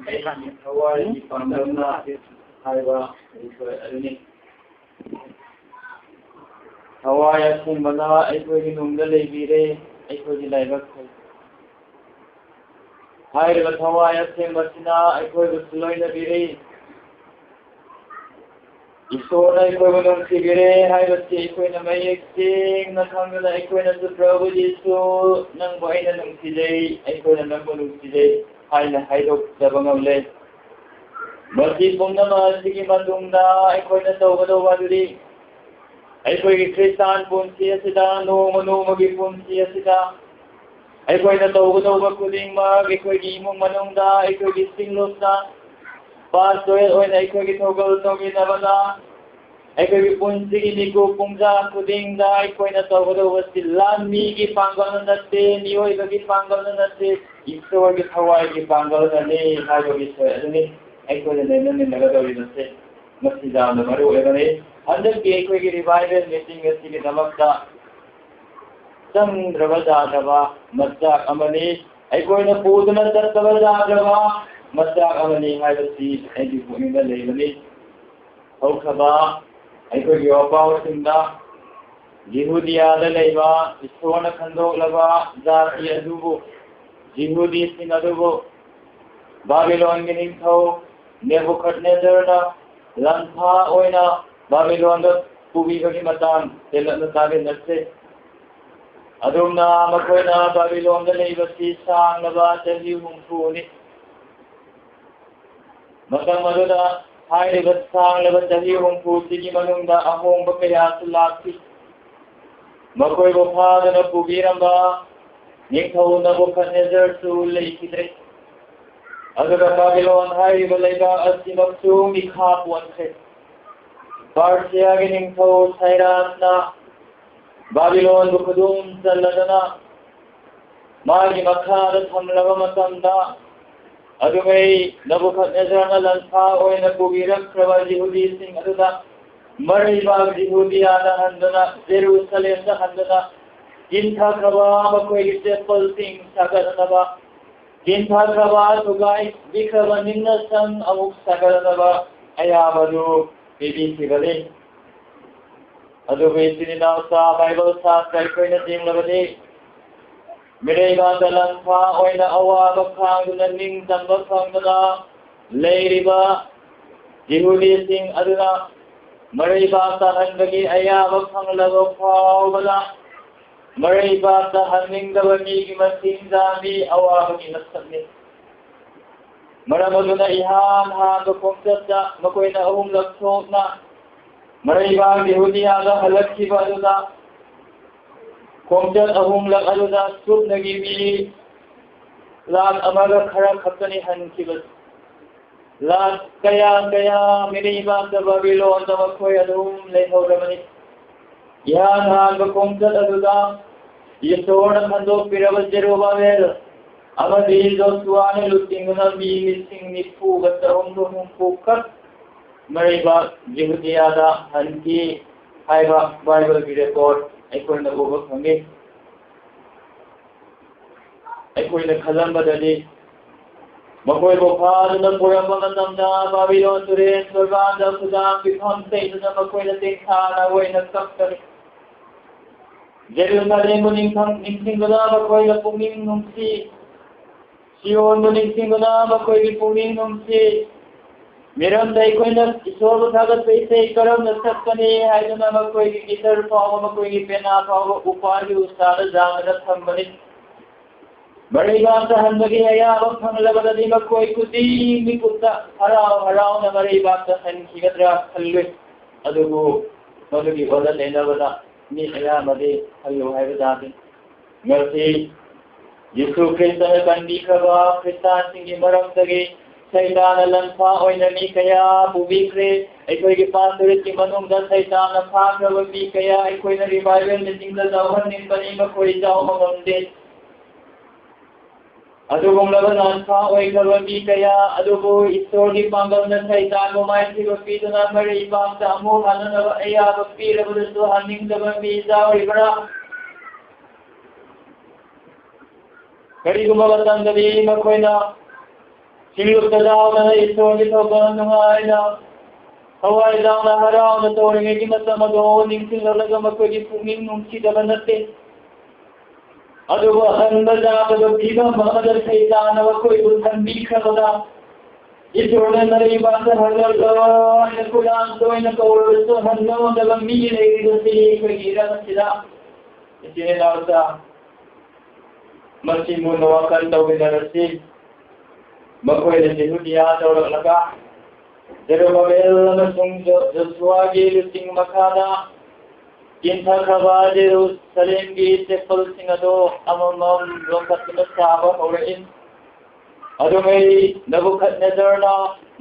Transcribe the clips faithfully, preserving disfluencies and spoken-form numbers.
ꯑꯩꯒꯤ ꯊꯋꯥꯏꯒꯤ ꯄꯥꯟꯗꯝꯅ ꯍꯥꯏꯕ ꯏꯁꯣꯔ ꯑꯗꯨꯅꯤ꯫ ꯊꯋꯥꯏ ꯑꯁꯦꯡꯕꯅ ꯑꯩꯈꯣꯏꯒꯤ ꯅꯨꯡꯗ ꯂꯩꯕꯤꯔꯦ, ꯑꯩꯈꯣꯏꯒꯤ ꯂꯥꯏꯕꯛ ꯐꯩ꯫ ꯍꯥꯏꯔꯤꯕ ꯊꯋꯥꯏ ꯑꯁꯦꯡꯕꯁꯤꯅ ꯑꯩꯈꯣꯏꯕꯨꯁꯨ ꯂꯣꯏꯅꯕꯤꯔꯤ꯫ ꯏꯁꯣꯔꯅ ꯑꯩꯈꯣꯏꯕꯨ ꯅꯨꯡꯁꯤꯕꯤꯔꯦ ꯍꯥꯏꯕꯁꯤ ꯑꯩꯈꯣꯏꯅ ꯃꯌꯦꯛ ꯁꯦꯡꯅ ꯈꯪꯗꯨꯅ ꯑꯩꯈꯣꯏꯅꯁꯨ "ꯄ꯭ꯔꯚꯨ ꯌꯤꯁꯨ, ꯅꯪꯕꯨ ꯑꯩꯅ ꯅꯨꯡꯁꯤꯖꯩ, ꯑꯩꯈꯣꯏꯅ ꯅꯪꯕꯨ ꯅꯨꯡꯁꯤꯖꯩ" ꯍꯥꯏꯅ ꯍꯥꯏꯗꯣꯛꯆꯕ ꯉꯝꯂꯦ꯫ ꯃꯁꯤ ꯄꯨꯝꯅꯃꯛ ꯑꯁꯤꯒꯤ ꯃꯇꯨꯡꯗ ꯑꯩꯈꯣꯏꯅ ꯇꯧꯒꯗꯧꯕ ꯑꯗꯨꯗꯤ ꯑꯩꯈꯣꯏꯒꯤ ꯈ꯭ꯔꯤꯁꯇꯥꯟ ꯄꯨꯟꯁꯤ ꯑꯁꯤꯗ, ꯅꯣꯡꯃ ꯅꯣꯡꯃꯒꯤ ꯄꯨꯟꯁꯤ ꯑꯁꯤꯗ ꯑꯩꯈꯣꯏꯅ ꯇꯧꯒꯗꯧꯕ ꯈꯨꯗꯤꯡꯃꯛ, ꯑꯩꯈꯣꯏꯒꯤ ꯏꯃꯨꯡ ꯃꯅꯨꯡꯗ, ꯑꯩꯈꯣꯏꯒꯤ ꯁꯤꯡꯂꯨꯞꯇ, ꯄꯥꯁꯇꯣꯔꯦꯜ ꯑꯣꯏꯅ ꯑꯩꯈꯣꯏꯒꯤ ꯊꯧꯒꯜ ꯇꯧꯃꯤꯟꯅꯕꯗ, ꯑꯩꯈꯣꯏꯒꯤ ꯄꯨꯟꯁꯤꯒꯤ ꯃꯤꯀꯨꯞ ꯄꯨꯡꯖꯥ ꯈꯨꯗꯤꯡꯗ ꯑꯩꯈꯣꯏꯅ ꯇꯧꯒꯗꯧꯕꯁꯤ ꯂꯥꯟꯃꯤꯒꯤ ꯄꯥꯡꯒꯜꯅ ꯅꯠꯇꯦ, ꯃꯤꯑꯣꯏꯕꯒꯤ ꯄꯥꯡꯒꯜꯅ ꯅꯠꯇꯦ, ꯏꯁꯣꯔꯒꯤ ꯊꯋꯥꯏꯒꯤ ꯄꯥꯡꯒꯜꯅꯅꯤ ꯍꯥꯏꯕꯒꯤ ꯁꯣꯏ ꯑꯗꯨꯅꯤ ꯑꯩꯈꯣꯏꯅ ꯅꯩꯅꯃꯤꯟꯅꯒꯗꯧꯔꯤꯕꯁꯦ꯫ ꯃꯁꯤ ꯌꯥꯝꯅ ꯃꯔꯨ ꯑꯣꯏꯕꯅꯤ꯫ ꯍꯟꯗꯛꯀꯤ ꯑꯩꯈꯣꯏꯒꯤ ꯔꯤꯚꯥꯏꯚꯦꯜ ꯃꯤꯇꯤꯡ ꯑꯁꯤꯒꯤꯗꯃꯛꯇ ꯆꯪꯗ꯭ꯔꯕ ꯌꯥꯗ꯭ꯔꯕ ꯃꯆꯥꯛ ꯑꯃꯅꯤ꯫ ꯑꯩꯈꯣꯏꯅ ꯄꯨꯗꯨꯅ ꯆꯠꯇꯕ ꯌꯥꯗ꯭ꯔꯕ ꯃꯆꯥꯛ ꯑꯃꯅꯤ ꯍꯥꯏꯕꯁꯤ ꯑꯩꯒꯤ ꯄꯨꯛꯅꯤꯡꯗ ꯂꯩꯕꯅꯤ꯫ ꯍꯧꯈ꯭ꯔꯕ ꯑꯩꯈꯣꯏꯒꯤ ꯋꯥꯄꯥꯎꯁꯤꯡꯗ ꯌꯤꯍꯨꯗꯤꯌꯥꯗ ꯂꯩꯕ ꯏꯁꯣꯔꯅ ꯈꯟꯗꯣꯛꯂꯕ ꯖꯥꯇꯤ ꯑꯗꯨꯕꯨ, ꯖꯤꯍꯨꯗꯤꯁꯤꯡ ꯑꯗꯨꯕꯨ ꯕꯥꯕꯤꯂꯣꯟꯒꯤ ꯅꯤꯡꯊꯧ ꯅꯦꯕꯨꯈꯗꯅꯦꯖꯔꯅ ꯂꯥꯟꯐꯥ ꯑꯣꯏꯅ ꯕꯥꯕꯤꯂꯣꯟꯗ ꯄꯨꯕꯤꯕꯒꯤ ꯃꯇꯥꯡ ꯇꯦꯜꯂꯞꯅ ꯇꯥꯃꯤꯟꯅꯁꯤ꯫ ꯑꯗꯨꯝꯅ ꯃꯈꯣꯏꯅ ꯕꯥꯕꯤꯂꯣꯟꯗ ꯂꯩꯕꯁꯤ ꯁꯥꯡꯂꯕ ꯆꯍꯤ ꯍꯨꯝꯐꯨꯅꯤ꯫ ꯃꯇꯝ ꯑꯗꯨꯗ ꯍꯥꯏꯔꯤꯕ ꯁꯥꯡꯂꯕ ꯆꯍꯤ ꯍꯨꯝꯐꯨꯁꯤꯒꯤ ꯃꯅꯨꯡꯗ ꯑꯍꯣꯡꯕ ꯀꯌꯥꯁꯨ ꯂꯥꯛꯈꯤ꯫ ꯃꯈꯣꯏꯕꯨ ꯐꯥꯗꯨꯅ ꯄꯨꯕꯤꯔꯝꯕ ꯅꯤꯡꯊꯧ ꯅꯕꯨꯈꯗꯅꯦꯖꯔꯁꯨ ꯂꯩꯈꯤꯗ꯭ꯔꯦ꯫ ꯑꯗꯨꯒ ꯕꯥꯕꯤꯂꯣꯟ ꯍꯥꯏꯔꯤꯕ ꯂꯩꯕꯥꯛ ꯑꯁꯤꯃꯛꯁꯨ ꯃꯤꯈꯥ ꯄꯣꯟꯈ꯭ꯔꯦ꯫ ꯄꯥꯔꯁꯤꯌꯥꯒꯤ ꯅꯤꯡꯊꯧ ꯁꯥꯏꯔꯥꯁꯅ ꯕꯥꯕꯤꯂꯣꯟꯕꯨ ꯈꯨꯗꯨꯝ ꯆꯜꯂꯗꯅ ꯃꯥꯒꯤ ꯃꯈꯥꯗ ꯊꯝꯂꯕ ꯃꯇꯝꯗ, ꯑꯗꯨꯉꯩ ꯅꯕꯨꯈꯗꯅꯦꯖꯔꯅ ꯂꯥꯟꯐꯥ ꯑꯣꯏꯅ ꯄꯨꯕꯤꯔꯛꯈ꯭ꯔꯕ ꯌꯤꯍꯨꯗꯤꯁꯤꯡ ꯑꯗꯨꯗ ꯃꯔꯩꯕꯥꯛ ꯌꯤꯍꯨꯗꯤꯌꯥꯗ ꯍꯟꯗꯨꯅ, ꯖꯦꯔꯨꯁꯂꯦꯝꯗ ꯍꯟꯗꯨꯅ, ꯀꯤꯟꯊꯈ꯭ꯔꯕ ꯃꯈꯣꯏꯒꯤ ꯆꯦꯠꯄꯜꯁꯤꯡ ꯁꯥꯒꯠꯅꯅꯕ, ꯀꯤꯟꯊꯈ꯭ꯔꯕ ꯊꯨꯒꯥꯏꯕꯤꯈ꯭ꯔꯕ ꯅꯤꯡꯅꯁꯪ ꯑꯃꯨꯛ ꯁꯥꯒꯠꯅꯅꯕ ꯑꯌꯥꯕꯗꯨ ꯄꯤꯕꯤꯈꯤꯕꯅꯤ꯫ ꯑꯗꯨꯕꯨ ꯏꯆꯤꯟ ꯏꯅꯥꯎꯁꯥ ꯕꯥꯏꯕꯜ ꯁꯥꯇ꯭ꯔ ꯑꯩꯈꯣꯏꯅ ꯌꯦꯡꯂꯕꯗꯤ, ꯃꯤꯔꯩꯕꯥꯛꯇ ꯂꯥꯟꯐꯥ ꯑꯣꯏꯅ ꯑꯋꯥꯕ ꯈꯥꯡꯗꯨꯅ ꯅꯤꯡꯇꯝꯕ ꯐꯪꯗꯅ ꯂꯩꯔꯤꯕ ꯖꯤꯍꯨꯗꯤꯁꯤꯡ ꯑꯗꯨꯅ ꯃꯔꯩꯕꯥꯛ ꯇꯥꯍꯟꯕꯒꯤ ꯑꯌꯥꯕ ꯐꯪꯂꯕ ꯐꯥꯎꯕꯗ ꯃꯔꯩꯕꯥꯛ ꯇꯥꯍꯟꯅꯤꯡꯗꯕ ꯃꯤꯒꯤ ꯃꯁꯤꯡꯗ ꯃꯤ ꯑꯋꯥꯕꯒꯤ ꯃꯁꯛꯅꯤ꯫ ꯃꯔꯝ ꯑꯗꯨꯅ ꯏꯍꯥꯟ ꯍꯥꯟꯕ ꯈꯣꯡꯆꯠꯇ ꯃꯈꯣꯏꯅ ꯑꯍꯨꯝꯂꯛ ꯊꯣꯛꯅ ꯃꯔꯩꯕꯥꯛ ꯖꯤꯍꯨꯗꯤꯌꯥꯗ ꯍꯜꯂꯛꯈꯤꯕ ꯑꯗꯨꯗ ꯈꯣꯡꯆꯠ ꯑꯍꯨꯝꯂꯛ ꯑꯗꯨꯗ ꯁꯨꯞꯅꯒꯤ ꯃꯤ ꯂꯥꯈ ꯑꯃꯒ ꯈꯔ ꯈꯛꯇꯅꯤ ꯍꯟꯈꯤꯕ꯫ ꯂꯥꯈ ꯀꯌꯥ ꯀꯌꯥ ꯃꯤꯔꯩꯕꯥꯛꯇ ꯕꯥꯕꯤꯂꯣꯟꯗ ꯃꯈꯣꯏ ꯑꯗꯨꯝ ꯂꯩꯍꯧꯔꯕꯅꯤ꯫ ꯏꯍꯥꯟ ꯍꯥꯟꯕ ꯈꯣꯡꯆꯠ ꯑꯗꯨꯗ ꯏꯁꯣꯔꯅ ꯈꯟꯗꯣꯛꯄꯤꯔꯕ ꯖꯦꯔꯨꯕꯥꯕꯦꯜ ꯑꯃꯗꯤ ꯖꯣꯁꯨꯋꯥꯅ ꯂꯨꯆꯤꯡꯗꯨꯅ ꯃꯤ ꯂꯤꯁꯤꯡ ꯅꯤꯐꯨꯒ ꯆꯍꯨꯝꯒ ꯍꯨꯝꯐꯨ ꯈꯛ ꯃꯔꯩꯕꯥꯛ ꯖꯤꯍꯨꯗꯤꯌꯥꯗ ꯍꯟꯈꯤ ꯍꯥꯏꯕ ꯕꯥꯏꯕꯜꯒꯤ ꯔꯦꯀꯣꯔꯗ ꯑꯩꯈꯣꯏꯅ ꯎꯕ ꯐꯪꯏ꯫ ꯑꯩꯈꯣꯏꯅ ꯈꯜꯂꯝꯕꯗꯗꯤ ꯃꯈꯣꯏꯕꯨ ꯐꯥꯗꯨꯅ ꯄꯨꯔꯛꯄ ꯃꯇꯝꯗ ꯕꯥꯕꯤꯂꯣꯟ ꯇꯨꯔꯦꯜ ꯇꯣꯔꯕꯥꯟꯗ ꯈꯨꯗꯥꯡ ꯄꯤꯐꯝ ꯆꯩꯗꯨꯅ ꯃꯈꯣꯏꯅ ꯇꯦꯡꯊꯥꯅ ꯑꯣꯏꯅ ꯀꯞꯀꯅꯤ꯫ ꯖꯦꯔꯨꯁꯥꯂꯦꯝꯕꯨ ꯅꯤꯡꯊꯝ-, ꯅꯤꯡꯁꯤꯡꯕꯗ ꯃꯈꯣꯏꯅ ꯄꯨꯛꯅꯤꯡ ꯅꯨꯡꯁꯤ꯫ ꯁꯤꯌꯣꯟꯕꯨ ꯅꯤꯡꯁꯤꯡꯕꯗ ꯃꯈꯣꯏꯒꯤ ꯄꯨꯛꯅꯤꯡ ꯅꯨꯡꯁꯤ꯫ ꯃꯤꯔꯝꯗ ꯑꯩꯈꯣꯏꯅ ꯏꯁꯣꯔꯕꯨ ꯊꯥꯒꯠꯄ ꯏꯁꯩ ꯀꯔꯝꯅ ꯁꯛꯀꯅꯤ ꯍꯥꯏꯗꯨꯅ ꯃꯈꯣꯏꯒꯤ ꯒꯤꯇꯔ ꯐꯥꯎꯕ, ꯃꯈꯣꯏꯒꯤ ꯄꯦꯅꯥ ꯐꯥꯎꯕ ꯎꯄꯥꯜꯒꯤ ꯎꯁꯥꯗ ꯌꯥꯟꯗꯨꯅ ꯊꯝꯕꯅꯤ꯫ ꯃꯔꯩꯕꯥꯛꯇ ꯍꯟꯕꯒꯤ ꯑꯌꯥꯕ ꯐꯪꯂꯕꯗꯗꯤ ꯃꯈꯣꯏ ꯈꯨꯗꯤꯡ ꯃꯤꯀꯨꯞꯇ ꯍꯔꯥꯎ ꯍꯔꯥꯎꯅ ꯃꯔꯩꯕꯥꯛꯇ ꯍꯟꯈꯤꯒꯗ꯭ꯔꯥ ꯈꯜꯂꯨꯏ꯫ ꯑꯗꯨꯕꯨ ꯃꯗꯨꯒꯤ ꯑꯣꯟꯅ ꯇꯩꯅꯕꯗ ꯃꯤ ꯑꯌꯥꯝꯕꯗꯤ ꯍꯜꯂꯨ ꯍꯥꯏꯕ ꯇꯥꯗꯦ꯫ ꯉꯁꯤ ꯌꯤꯁꯨ ꯈ꯭ꯔꯤꯁꯇꯅ ꯀꯟꯕꯤꯈ꯭ꯔꯕ ꯈ꯭ꯔꯤꯁꯇꯥꯟꯁꯤꯡꯒꯤ ꯃꯔꯛꯇꯒꯤ ꯁꯩꯇꯥꯟꯅ ꯂꯟꯐꯥ ꯑꯣꯏꯅ ꯃꯤ ꯀꯌꯥ ꯄꯨꯕꯤꯈ꯭ꯔꯦ꯫ ꯑꯩꯈꯣꯏꯒꯤ ꯄꯥꯁꯇꯣꯔꯦꯠꯀꯤ ꯃꯅꯨꯡꯗ ꯁꯩꯇꯥꯟꯅ ꯐꯥꯈ꯭ꯔꯕ ꯃꯤ ꯀꯌꯥ ꯑꯩꯈꯣꯏꯅ ꯔꯤꯚꯥꯏꯕꯦꯜ ꯃꯤꯇꯤꯡꯗ ꯌꯥꯎꯍꯟꯅꯤꯡꯕꯅꯤ, ꯃꯈꯣꯏ ꯌꯥꯎꯕ ꯉꯝꯗꯦ꯫ ꯑꯗꯨꯒꯨꯝꯂꯕ ꯂꯥꯟꯐꯥ ꯑꯣꯏꯈ꯭ꯔꯕ ꯃꯤ ꯀꯌꯥ ꯑꯗꯨꯕꯨ ꯏꯁꯣꯔꯒꯤ ꯄꯥꯡꯒꯜꯅ ꯁꯩꯇꯥꯟꯕꯨ ꯃꯥꯏꯊꯤꯕ ꯄꯤꯗꯨꯅ ꯃꯔꯩꯕꯥꯛꯇ ꯑꯃꯨꯛ ꯍꯟꯅꯅꯕ ꯑꯌꯥꯕ ꯄꯤꯔꯕꯗꯁꯨ ꯍꯟꯅꯤꯡꯗꯕ ꯃꯤ ꯌꯥꯎꯔꯤꯕ꯭ꯔꯥ? ꯀꯔꯤꯒꯨꯝꯕ ꯃꯇꯝꯗꯗꯤ ꯃꯈꯣꯏꯅ ꯁꯤꯡꯂꯨꯞꯇ ꯌꯥꯎꯗꯅ ꯏꯁꯣꯔꯒꯤ ꯊꯧꯒꯜ ꯅꯨꯡꯉꯥꯏꯅ ꯊꯋꯥꯏ ꯌꯥꯎꯅ ꯍꯔꯥꯎꯅ ꯇꯧꯔꯤꯉꯩꯒꯤ ꯃꯇꯝ ꯑꯗꯨ ꯅꯤꯡꯁꯤꯡꯂꯛꯂꯒ ꯃꯈꯣꯏꯒꯤ ꯄꯨꯛꯅꯤꯡ ꯅꯨꯡꯁꯤꯗꯕ ꯅꯠꯇꯦ꯫ ꯑꯗꯨꯕꯨ ꯑꯍꯟꯕ ꯌꯥꯕꯗ ꯐꯤꯕꯝ ꯑꯃꯗ ꯁꯩꯇꯥꯅ ꯃꯈꯣꯏꯕꯨ ꯊꯝꯕꯤꯈ꯭ꯔꯕꯗ, ꯏꯁꯣꯔꯅ ꯅꯔꯩꯕꯥꯛꯇ ꯍꯜꯂꯛꯂꯣ ꯍꯥꯏꯅ ꯈꯨꯂꯥꯡ ꯇꯣꯏꯅ ꯀꯧꯔꯕꯁꯨ ꯍꯟꯂꯣꯟꯗꯕ ꯃꯤ ꯂꯩꯔꯤꯕꯁꯤ ꯑꯩꯈꯣꯏꯒꯤ ꯏꯔꯝ ꯑꯁꯤꯗ꯫ ꯏꯆꯤꯟ ꯏꯅꯥꯎꯁꯥ, ꯃꯁꯤ ꯃꯨꯟꯅ ꯋꯥꯈꯜ ꯇꯧꯃꯤꯟꯅꯔꯁꯤ꯫ ꯃꯈꯣꯏꯅ ꯖꯤꯍꯨꯗꯤꯌꯥ ꯇꯧꯔꯛꯂꯒ ꯖꯦꯔꯨꯕꯥꯕꯦꯜ ꯑꯃꯁꯨꯡ ꯖꯣ-, ꯖꯣꯁꯨꯋꯥꯒꯤ ꯂꯨꯆꯤꯡ ꯃꯈꯥꯗ ꯆꯤꯟꯊꯈ꯭ꯔꯕ ꯖꯦꯔꯨꯁꯂꯦꯝꯒꯤ ꯇꯦꯝꯄꯜꯁꯤꯡ ꯑꯗꯨ ꯑꯃꯃꯝ ꯂꯧꯈꯠꯇꯨꯅ ꯁꯥꯕ ꯍꯧꯔꯛꯏ꯫ ꯑꯗꯨꯉꯩ ꯅꯕꯨꯈꯗꯅꯦꯖꯔꯅ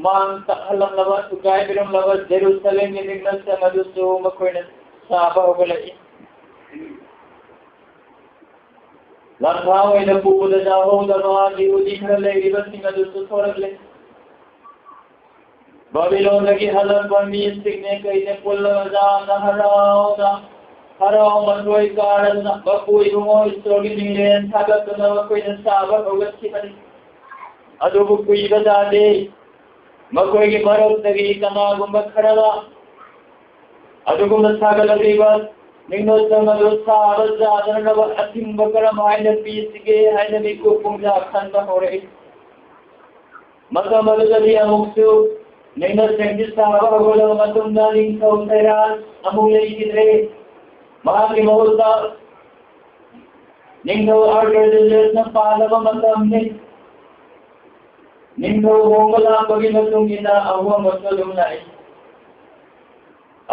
ꯃꯥꯡ ꯇꯥꯛꯍꯜꯂꯝꯂꯕ, ꯊꯨꯒꯥꯏꯕꯤꯔꯝꯂꯕ ꯖꯦꯔꯨꯁꯂꯦꯝꯒꯤ ꯅꯤꯡꯅꯁꯪ ꯑꯗꯨꯁꯨ ꯃꯈꯣꯏꯅ ꯁꯥꯕ ꯍꯧꯒꯠꯂꯛꯏ꯫ ꯂꯥꯟꯐꯥ ꯑꯣꯏꯅ ꯄꯨꯕꯗ ꯌꯥꯎꯍꯧꯗꯕ ꯌꯍꯨꯗꯤ ꯈꯔ ꯂꯩꯔꯤꯕꯁꯤꯡ ꯑꯗꯨꯁꯨ ꯊꯣꯔꯛꯂꯦ꯫ ꯕꯥꯕꯤꯂꯣꯟꯗꯒꯤ ꯍꯜꯂꯛꯄ ꯃꯤꯁꯤꯡꯅꯦ ꯀꯩꯅꯦ ꯄꯨꯜꯂꯒ ꯌꯥꯝꯅ ꯍꯔꯥꯎꯅ, ꯍꯔꯥꯎ ꯃꯊꯣꯏ ꯀꯥꯔꯗꯨꯅ ꯃꯄꯨ ꯏꯕꯨꯡꯉꯣ ꯏꯁꯣꯔꯒꯤ ꯃꯤꯡꯂꯦꯟ ꯊꯥꯒꯠꯇꯨꯅ ꯃꯈꯣꯏꯅ ꯁꯥꯕ ꯍꯧꯒꯠꯈꯤꯕꯅꯤ꯫ ꯑꯗꯨꯕꯨ ꯀꯨꯏꯕ ꯇꯥꯗꯦ꯫ ꯃꯈꯣꯏꯒꯤ ꯃꯔꯛꯇꯒꯤ ꯀꯅꯥꯒꯨꯝꯕ ꯈꯔꯅ ꯑꯗꯨꯒꯨꯝꯅ ꯁꯥꯒꯠꯂꯛꯂꯤꯕ ꯅꯤꯡꯅꯣꯠꯁꯪ ꯑꯗꯨ ꯁꯥꯕ ꯌꯥꯗꯅꯕ ꯑꯊꯤꯡꯕ ꯀꯔꯝ ꯍꯥꯏꯅ ꯄꯤꯁꯤꯒꯦ ꯍꯥꯏꯅ ꯃꯤꯀꯨꯞ ꯄꯨꯝꯖꯥ ꯈꯟꯕ ꯍꯧꯔꯛꯏ꯫ ꯃꯇꯝ ꯑꯗꯨꯗꯗꯤ ꯑꯃꯨꯛꯁꯨ ꯅꯤꯡꯅꯣꯠꯁꯪꯁꯤ ꯁꯥꯕ ꯍꯧꯒꯠꯂꯕ ꯃꯇꯨꯡꯗ ꯅꯤꯡꯊꯧ ꯁꯩꯔꯥꯟ ꯑꯃꯨꯛ ꯂꯩꯈꯤꯗ꯭ꯔꯦ꯫ ꯃꯍꯥꯛꯀꯤ ꯃꯍꯨꯠꯇ ꯅꯤꯡꯊꯧ ꯑꯥꯔꯇꯔꯖꯦꯖꯦꯁꯅ ꯄꯥꯜꯂꯕ ꯃꯇꯝꯅꯤ꯫ ꯅꯤꯡꯊꯧ ꯍꯣꯡꯕ ꯂꯥꯛꯄꯒꯤ ꯃꯇꯨꯡ ꯏꯟꯅ ꯑꯍꯣꯡꯕꯁꯨ ꯑꯗꯨꯝ ꯂꯥꯛꯏ꯫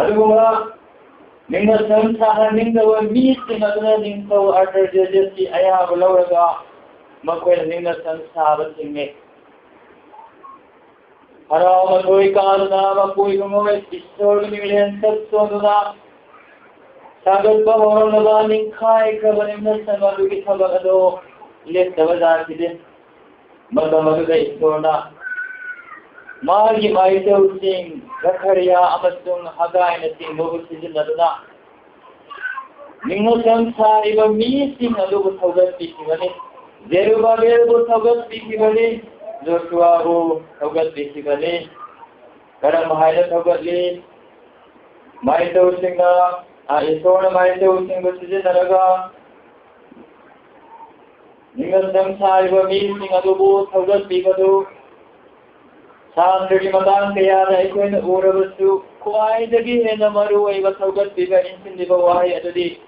ꯑꯗꯨꯒꯨꯝꯕ ꯅꯤꯡꯅꯣꯠꯁꯪ ꯁꯥꯍꯟꯅꯤꯡꯗꯕ ꯃꯤꯁꯤꯡ ꯑꯗꯨꯅ ꯅꯤꯡꯊꯧ ꯑꯥꯔꯇꯔꯖꯦꯖꯦꯁꯀꯤ ꯑꯌꯥꯕ ꯂꯧꯔꯒ ꯃꯈꯣꯏꯅ ꯅꯤꯡꯅꯣꯠꯁꯪ ꯁꯥꯕ ꯊꯤꯡꯉꯤ꯫ ꯍꯔꯥꯎ ꯃꯊꯣꯏ ꯀꯥꯗꯨꯅ ꯃꯄꯨ ꯏꯕꯨꯡꯉꯣ ꯏꯁꯣꯔꯒꯤ ꯃꯤꯡꯂꯦꯟ ꯁꯛ ꯁꯣꯟꯗꯨꯅ ꯁꯥꯒꯠꯄ ꯍꯧꯔꯝꯂꯕ ꯅꯤꯡꯈꯥꯏꯈ꯭ꯔꯕ ꯅꯤꯡꯅꯣꯠꯁꯪ ꯑꯗꯨꯒꯤ ꯊꯕꯛ ꯑꯗꯨ ꯂꯦꯞꯇꯕ ꯖꯥꯠꯁꯤꯗꯤ꯫ ꯃꯇꯝ ꯑꯗꯨꯗ ꯏꯁꯣꯔꯅ ꯃꯥꯒꯤ ꯃꯥꯏꯊꯧꯁꯤꯡ ꯖꯈꯔꯤꯌꯥ ꯑꯃꯁꯨꯡ ꯍꯒꯥꯏꯅꯆꯤꯡꯕꯕꯨ ꯁꯤꯖꯤꯟꯅꯗꯨꯅ ꯅꯤꯡꯅꯣꯠꯁꯪ ꯁꯥꯔꯤꯕ ꯃꯤꯁꯤꯡ ꯑꯗꯨꯕꯨ ꯊꯧꯒꯠꯄꯤꯈꯤꯕꯅꯤ꯫ ꯖꯦꯔꯨꯕꯥꯕꯦꯜꯕꯨ ꯊꯧꯒꯠꯄꯤꯈꯤꯕꯅꯤ, ꯖꯣꯁꯨꯋꯥꯕꯨ ꯊꯧꯒꯠꯄꯤꯈꯤꯕꯅꯤ꯫ ꯀꯔꯝ ꯍꯥꯏꯅ ꯊꯧꯒꯠꯂꯤ? ꯃꯥꯏꯇꯧꯁꯤꯡꯅ, ꯑ, ꯏꯁꯣꯔꯅ ꯃꯥꯏꯇꯧꯁꯤꯡꯕꯨ ꯁꯤꯖꯤꯟꯅꯔꯒ ꯅꯤꯡꯒꯟꯗꯪ ꯁꯥꯔꯤꯕ ꯃꯤꯁꯤꯡ ꯑꯗꯨꯕꯨ ꯊꯧꯒꯠꯄꯤꯕꯗꯨ ꯁꯥꯟꯇꯒꯤ ꯃꯇꯥꯡ ꯀꯌꯥꯗ ꯑꯩꯈꯣꯏꯅ ꯎꯔꯕꯁꯨ, ꯈ꯭ꯋꯥꯏꯗꯒꯤ ꯍꯦꯟꯅ ꯃꯔꯨ ꯑꯣꯏꯕ ꯊꯧꯒꯠꯄꯤꯕ, ꯏꯟꯁꯤꯟꯕꯤꯕ ꯋꯥꯍꯩ ꯑꯗꯨꯗꯤ,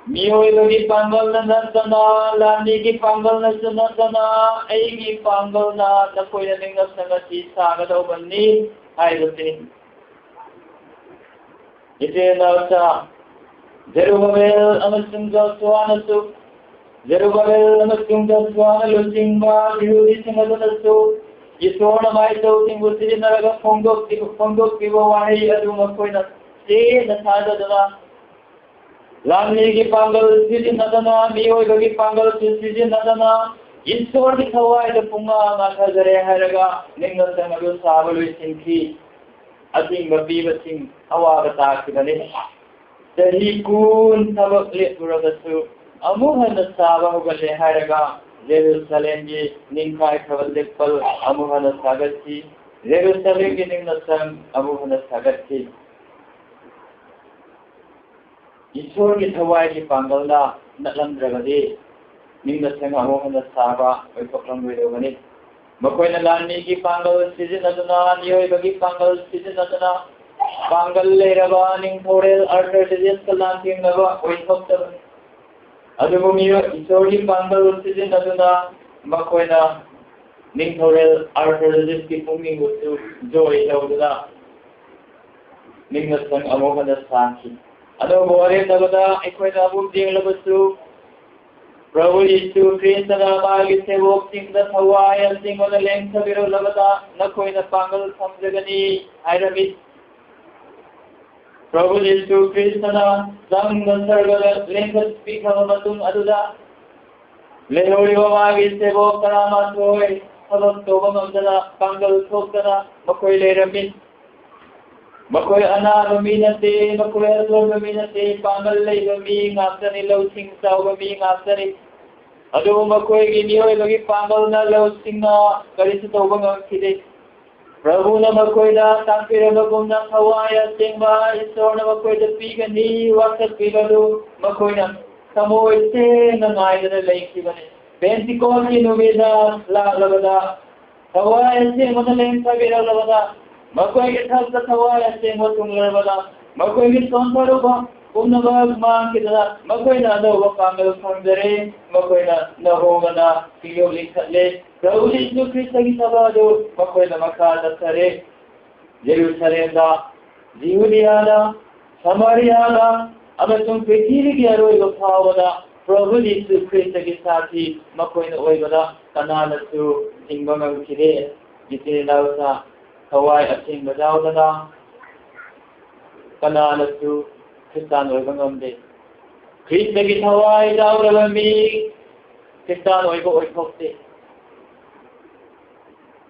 "ꯃꯤꯑꯣꯏꯕꯒꯤ ꯄꯥꯡꯒꯜꯅ ꯅꯠꯇꯅ, ꯂꯥꯟꯃꯤꯒꯤ ꯄꯥꯡꯒꯜꯅꯁꯨ ꯅꯠꯇꯅ, ꯑꯩꯒꯤ ꯄꯥꯡꯒꯜꯅ ꯅꯈꯣꯏꯅ ꯅꯤꯡꯅ ꯁꯪꯒꯇꯤ ꯁꯥꯒꯗꯧꯕꯅꯤ" ꯍꯥꯏꯕꯁꯤꯅꯤ꯫ ꯏꯆꯤꯟ ꯏꯅꯥꯎꯁꯥ ꯖꯦꯔꯨꯕꯥꯕꯦꯜ ꯑꯃꯁꯨꯡ ꯖꯣꯁꯨꯋꯥꯅꯁꯨ, ꯖꯦꯔꯨꯕꯥꯕꯦꯜ ꯑꯃꯁꯨꯡ ꯖꯣꯁꯨꯋꯥꯅ ꯂꯨꯆꯤꯡꯕ ꯌꯍꯨꯗꯤꯁꯤꯡ ꯑꯗꯨꯅꯁꯨ ꯏꯁꯣꯔꯅ ꯃꯥꯏꯇꯧꯁꯤꯡꯕꯨ ꯁꯤꯖꯤꯟꯅꯔꯒ ꯐꯣꯡꯗꯣꯛꯈꯤꯕ, ꯐꯣꯡꯗꯣꯛꯈꯤꯕ ꯋꯥꯍꯩ ꯑꯗꯨ ꯃꯈꯣꯏꯅ ꯆꯦꯠꯅ ꯊꯥꯖꯗꯨꯅ, ꯂꯥꯟꯃꯤꯒꯤ ꯄꯥꯡꯒꯜ ꯁꯤꯖꯤꯟꯅꯗꯅ, ꯃꯤꯑꯣꯏꯕꯒꯤ ꯄꯥꯡꯒꯜꯁꯨ ꯁꯤꯖꯤꯟꯅꯗꯅ, ꯏꯁꯣꯔꯒꯤ ꯊꯋꯥꯏꯗ ꯄꯨꯡꯉꯥ ꯉꯥꯊꯖꯔꯦ ꯍꯥꯏꯔꯒ ꯅꯤꯡꯅ ꯁꯪ ꯑꯗꯨ ꯁꯥꯕ ꯂꯣꯏꯁꯤꯟꯈꯤ꯫ ꯑꯊꯤꯡꯕ ꯄꯤꯕꯁꯤꯡ ꯑꯋꯥꯕ ꯇꯥꯈꯤꯕꯅꯤ꯫ ꯆꯍꯤ ꯀꯨꯟ ꯊꯕꯛ ꯂꯦꯞꯂꯨꯔꯕꯁꯨ ꯑꯃꯨꯛ ꯍꯟꯅ ꯁꯥꯕ ꯍꯧꯒꯠꯂꯦ ꯍꯥꯏꯔꯒ ꯖꯦꯔꯨꯁꯂꯦꯝꯒꯤ ꯅꯤꯡꯈꯥꯏꯈ꯭ꯔꯕ ꯇꯦꯝꯄꯜ ꯑꯃꯨꯛ ꯍꯟꯅ ꯁꯥꯒꯠꯈꯤ꯫ ꯖꯦꯔꯨꯁꯂꯦꯝꯒꯤ ꯅꯤꯡꯅ ꯁꯪ ꯑꯃꯨꯛ ꯍꯟꯅ ꯁꯥꯒꯠꯈꯤ꯫ ꯏꯁꯣꯔꯒꯤ ꯊꯋꯥꯏꯒꯤ ꯄꯥꯡꯒꯜꯅ ꯅꯠꯂꯝꯗ꯭ꯔꯕꯗꯤ ꯅꯤꯡꯅ ꯁꯪ ꯑꯃꯨꯛ ꯍꯟꯅ ꯁꯥꯕ ꯑꯣꯏꯊꯣꯛꯂꯝꯂꯣꯏꯗꯧꯕꯅꯤ꯫ ꯃꯈꯣꯏꯅ ꯂꯥꯟꯃꯤꯒꯤ ꯄꯥꯡꯒꯜ ꯁꯤꯖꯤꯟꯅꯗꯨꯅ, ꯃꯤꯑꯣꯏꯕꯒꯤ ꯄꯥꯡꯒꯜ ꯁꯤꯖꯤꯟꯅꯗꯨꯅ, ꯄꯥꯡꯒꯜ ꯂꯩꯔꯕ ꯅꯤꯡꯊꯧꯔꯦꯜ ꯑꯥꯔꯊꯔꯖꯤꯁꯀ ꯂꯥꯟꯊꯦꯡꯅꯕ ꯑꯣꯏꯊꯣꯛꯇꯕꯅꯤ꯫ ꯑꯗꯨꯕꯨ ꯃꯤꯑꯣꯏ ꯏꯁꯣꯔꯒꯤ ꯄꯥꯡꯒꯜ ꯁꯤꯖꯤꯟꯅꯗꯨꯅ ꯃꯈꯣꯏꯅ ꯅꯤꯡꯊꯧꯔꯦꯜ ꯑꯥꯔꯊꯔꯖꯤꯁꯀꯤ ꯄꯨꯛꯅꯤꯡꯕꯨꯁꯨ ꯖꯣꯏ ꯇꯧꯗꯨꯅ ꯅꯤꯡꯅ ꯁꯪ ꯑꯃꯨꯛ ꯍꯟꯅ ꯁꯥꯈꯤ꯫ ꯑꯅꯧꯕ ꯋꯥꯔꯦꯞꯅꯕꯗ ꯑꯩꯈꯣꯏꯅ ꯑꯃꯨꯛ ꯌꯦꯡꯂꯕꯁꯨ, ꯄ꯭ꯔꯚꯨ ꯌꯤꯁꯨ ꯈ꯭ꯔꯤꯁꯇꯅ ꯃꯥꯒꯤ ꯁꯦꯕꯣꯛꯁꯤꯡꯗ ꯊꯋꯥꯏ ꯑꯁꯦꯡꯕꯅ ꯂꯦꯡꯊꯕꯤꯔꯛꯂꯕꯗ ꯅꯈꯣꯏꯅ ꯄꯥꯡꯒꯜ ꯊꯝꯖꯒꯅꯤ ꯍꯥꯏꯔꯝꯃꯤ꯫ ꯄ꯭ꯔꯚꯨ ꯌꯤꯁꯨ ꯈ꯭ꯔꯤꯁꯇꯅ ꯆꯪꯕ ꯁꯔꯒꯗ ꯂꯦꯡꯈꯠꯄꯤꯈ꯭ꯔꯕ ꯃꯇꯨꯡ ꯑꯗꯨꯗ ꯂꯩꯍꯧꯔꯤꯕ ꯃꯥꯒꯤ ꯁꯦꯕꯣꯛ ꯇꯔꯥꯃꯥꯊꯣꯏ ꯊꯕꯛ ꯇꯧꯕ ꯉꯝꯗꯅ, ꯄꯥꯡꯒꯜ ꯊꯣꯛꯇꯅ, ꯃꯈꯣꯏ ꯂꯩꯔꯝꯃꯤ꯫ ꯃꯈꯣꯏ ꯑꯅꯥꯕ ꯃꯤ ꯅꯠꯇꯦ, ꯃꯈꯣꯏ ꯑꯁꯣꯟꯕ ꯃꯤ ꯅꯠꯇꯦ, ꯄꯥꯡꯒꯜ ꯂꯩꯕ ꯃꯤ ꯉꯥꯛꯇꯅꯤ, ꯂꯧꯁꯤꯡ ꯆꯥꯎꯕ ꯃꯤ ꯉꯥꯛꯇꯅꯤ꯫ ꯑꯗꯨꯕꯨ ꯃꯈꯣꯏꯒꯤ ꯃꯤꯑꯣꯏꯕꯒꯤ ꯄꯥꯡꯒꯜꯅ ꯂꯧꯁꯤꯡꯅ ꯀꯔꯤꯁꯨ ꯇꯧꯕ ꯉꯝꯈꯤꯗꯦ꯫ ꯄ꯭ꯔꯚꯨꯅ ꯃꯈꯣꯏꯗ ꯇꯥꯛꯄꯤꯔꯕꯒꯨꯝꯅ ꯊꯋꯥꯏ ꯑꯁꯦꯡꯕ ꯏꯁꯣꯔꯅ ꯃꯈꯣꯏꯗ ꯄꯤꯒꯅꯤ ꯋꯥꯁꯛꯄꯤꯕꯗꯨ ꯃꯈꯣꯏꯅ ꯊꯃꯣꯏ ꯁꯦꯡꯅ ꯉꯥꯏꯗꯨꯅ ꯂꯩꯈꯤꯕꯅꯤ꯫ ꯄꯦꯟꯇꯤꯀꯣꯁꯀꯤ ꯅꯨꯃꯤꯠꯅ ꯂꯥꯛꯂꯕꯗ ꯊꯋꯥꯏ ꯑꯁꯦꯡꯕꯅ ꯂꯦꯡꯊꯕꯤꯔꯛꯂꯕꯗ, ꯃꯈꯣꯏꯒꯤ ꯊꯛꯇ ꯊꯋꯥꯏ ꯑꯁꯦꯡꯕ ꯊꯨꯡꯂꯔꯕꯗ, ꯃꯈꯣꯏꯒꯤ ꯁꯣꯟꯊꯔꯨꯕ ꯄꯨꯝꯅꯃꯛ ꯃꯥꯡꯈꯤꯗꯅ ꯃꯈꯣꯏꯅ ꯑꯅꯧꯕ ꯄꯥꯡꯒꯜ ꯐꯪꯖꯔꯦ꯫ ꯃꯈꯣꯏꯅ ꯅꯧꯍꯧꯅꯅ ꯄꯤꯌꯣꯛ ꯂꯤꯡꯈꯠꯂꯦ꯫ ꯄ꯭ꯔꯚꯨ ꯌꯤꯁꯨ ꯈ꯭ꯔꯤꯁꯇꯒꯤ ꯊꯕꯛ ꯑꯗꯨ ꯃꯈꯣꯏꯅ ꯃꯈꯥ ꯆꯠꯊꯔꯦ꯫ ꯖꯦꯔꯨꯁꯂꯦꯝꯗ, ꯖꯤꯍꯨꯗꯤꯌꯥꯗ, ꯁꯃꯥꯔꯤꯌꯥꯗ ꯑꯃꯁꯨꯡ ꯄ꯭ꯔꯤꯊꯤꯕꯤꯒꯤ ꯑꯔꯣꯏꯕ ꯐꯥꯎꯕꯗ ꯄ꯭ꯔꯚꯨ ꯌꯤꯁꯨ ꯈ꯭ꯔꯤꯁꯇꯒꯤ ꯁꯥꯈꯤ ꯃꯈꯣꯏꯅ ꯑꯣꯏꯕꯗ ꯀꯅꯥꯅꯁꯨ ꯊꯤꯡꯕ ꯉꯝꯈꯤꯗꯦ꯫ ꯏꯆꯤꯟ ꯏꯅꯥꯎꯁꯥ, ꯊꯋꯥꯏ ꯑꯁꯦꯡꯕ ꯌꯥꯎꯗꯅ ꯀꯅꯥꯅꯁꯨ ꯈ꯭ꯔꯤꯁꯇꯥꯟ ꯑꯣꯏꯕ ꯉꯝꯗꯦ꯫ ꯈ꯭ꯔꯤꯁꯇꯒꯤ ꯊꯋꯥꯏ ꯌꯥꯎꯗꯕ ꯃꯤ ꯈ꯭ꯔꯤꯁꯇꯥꯟ ꯑꯣꯏꯕ ꯑꯣꯏꯊꯣꯛꯇꯦ꯫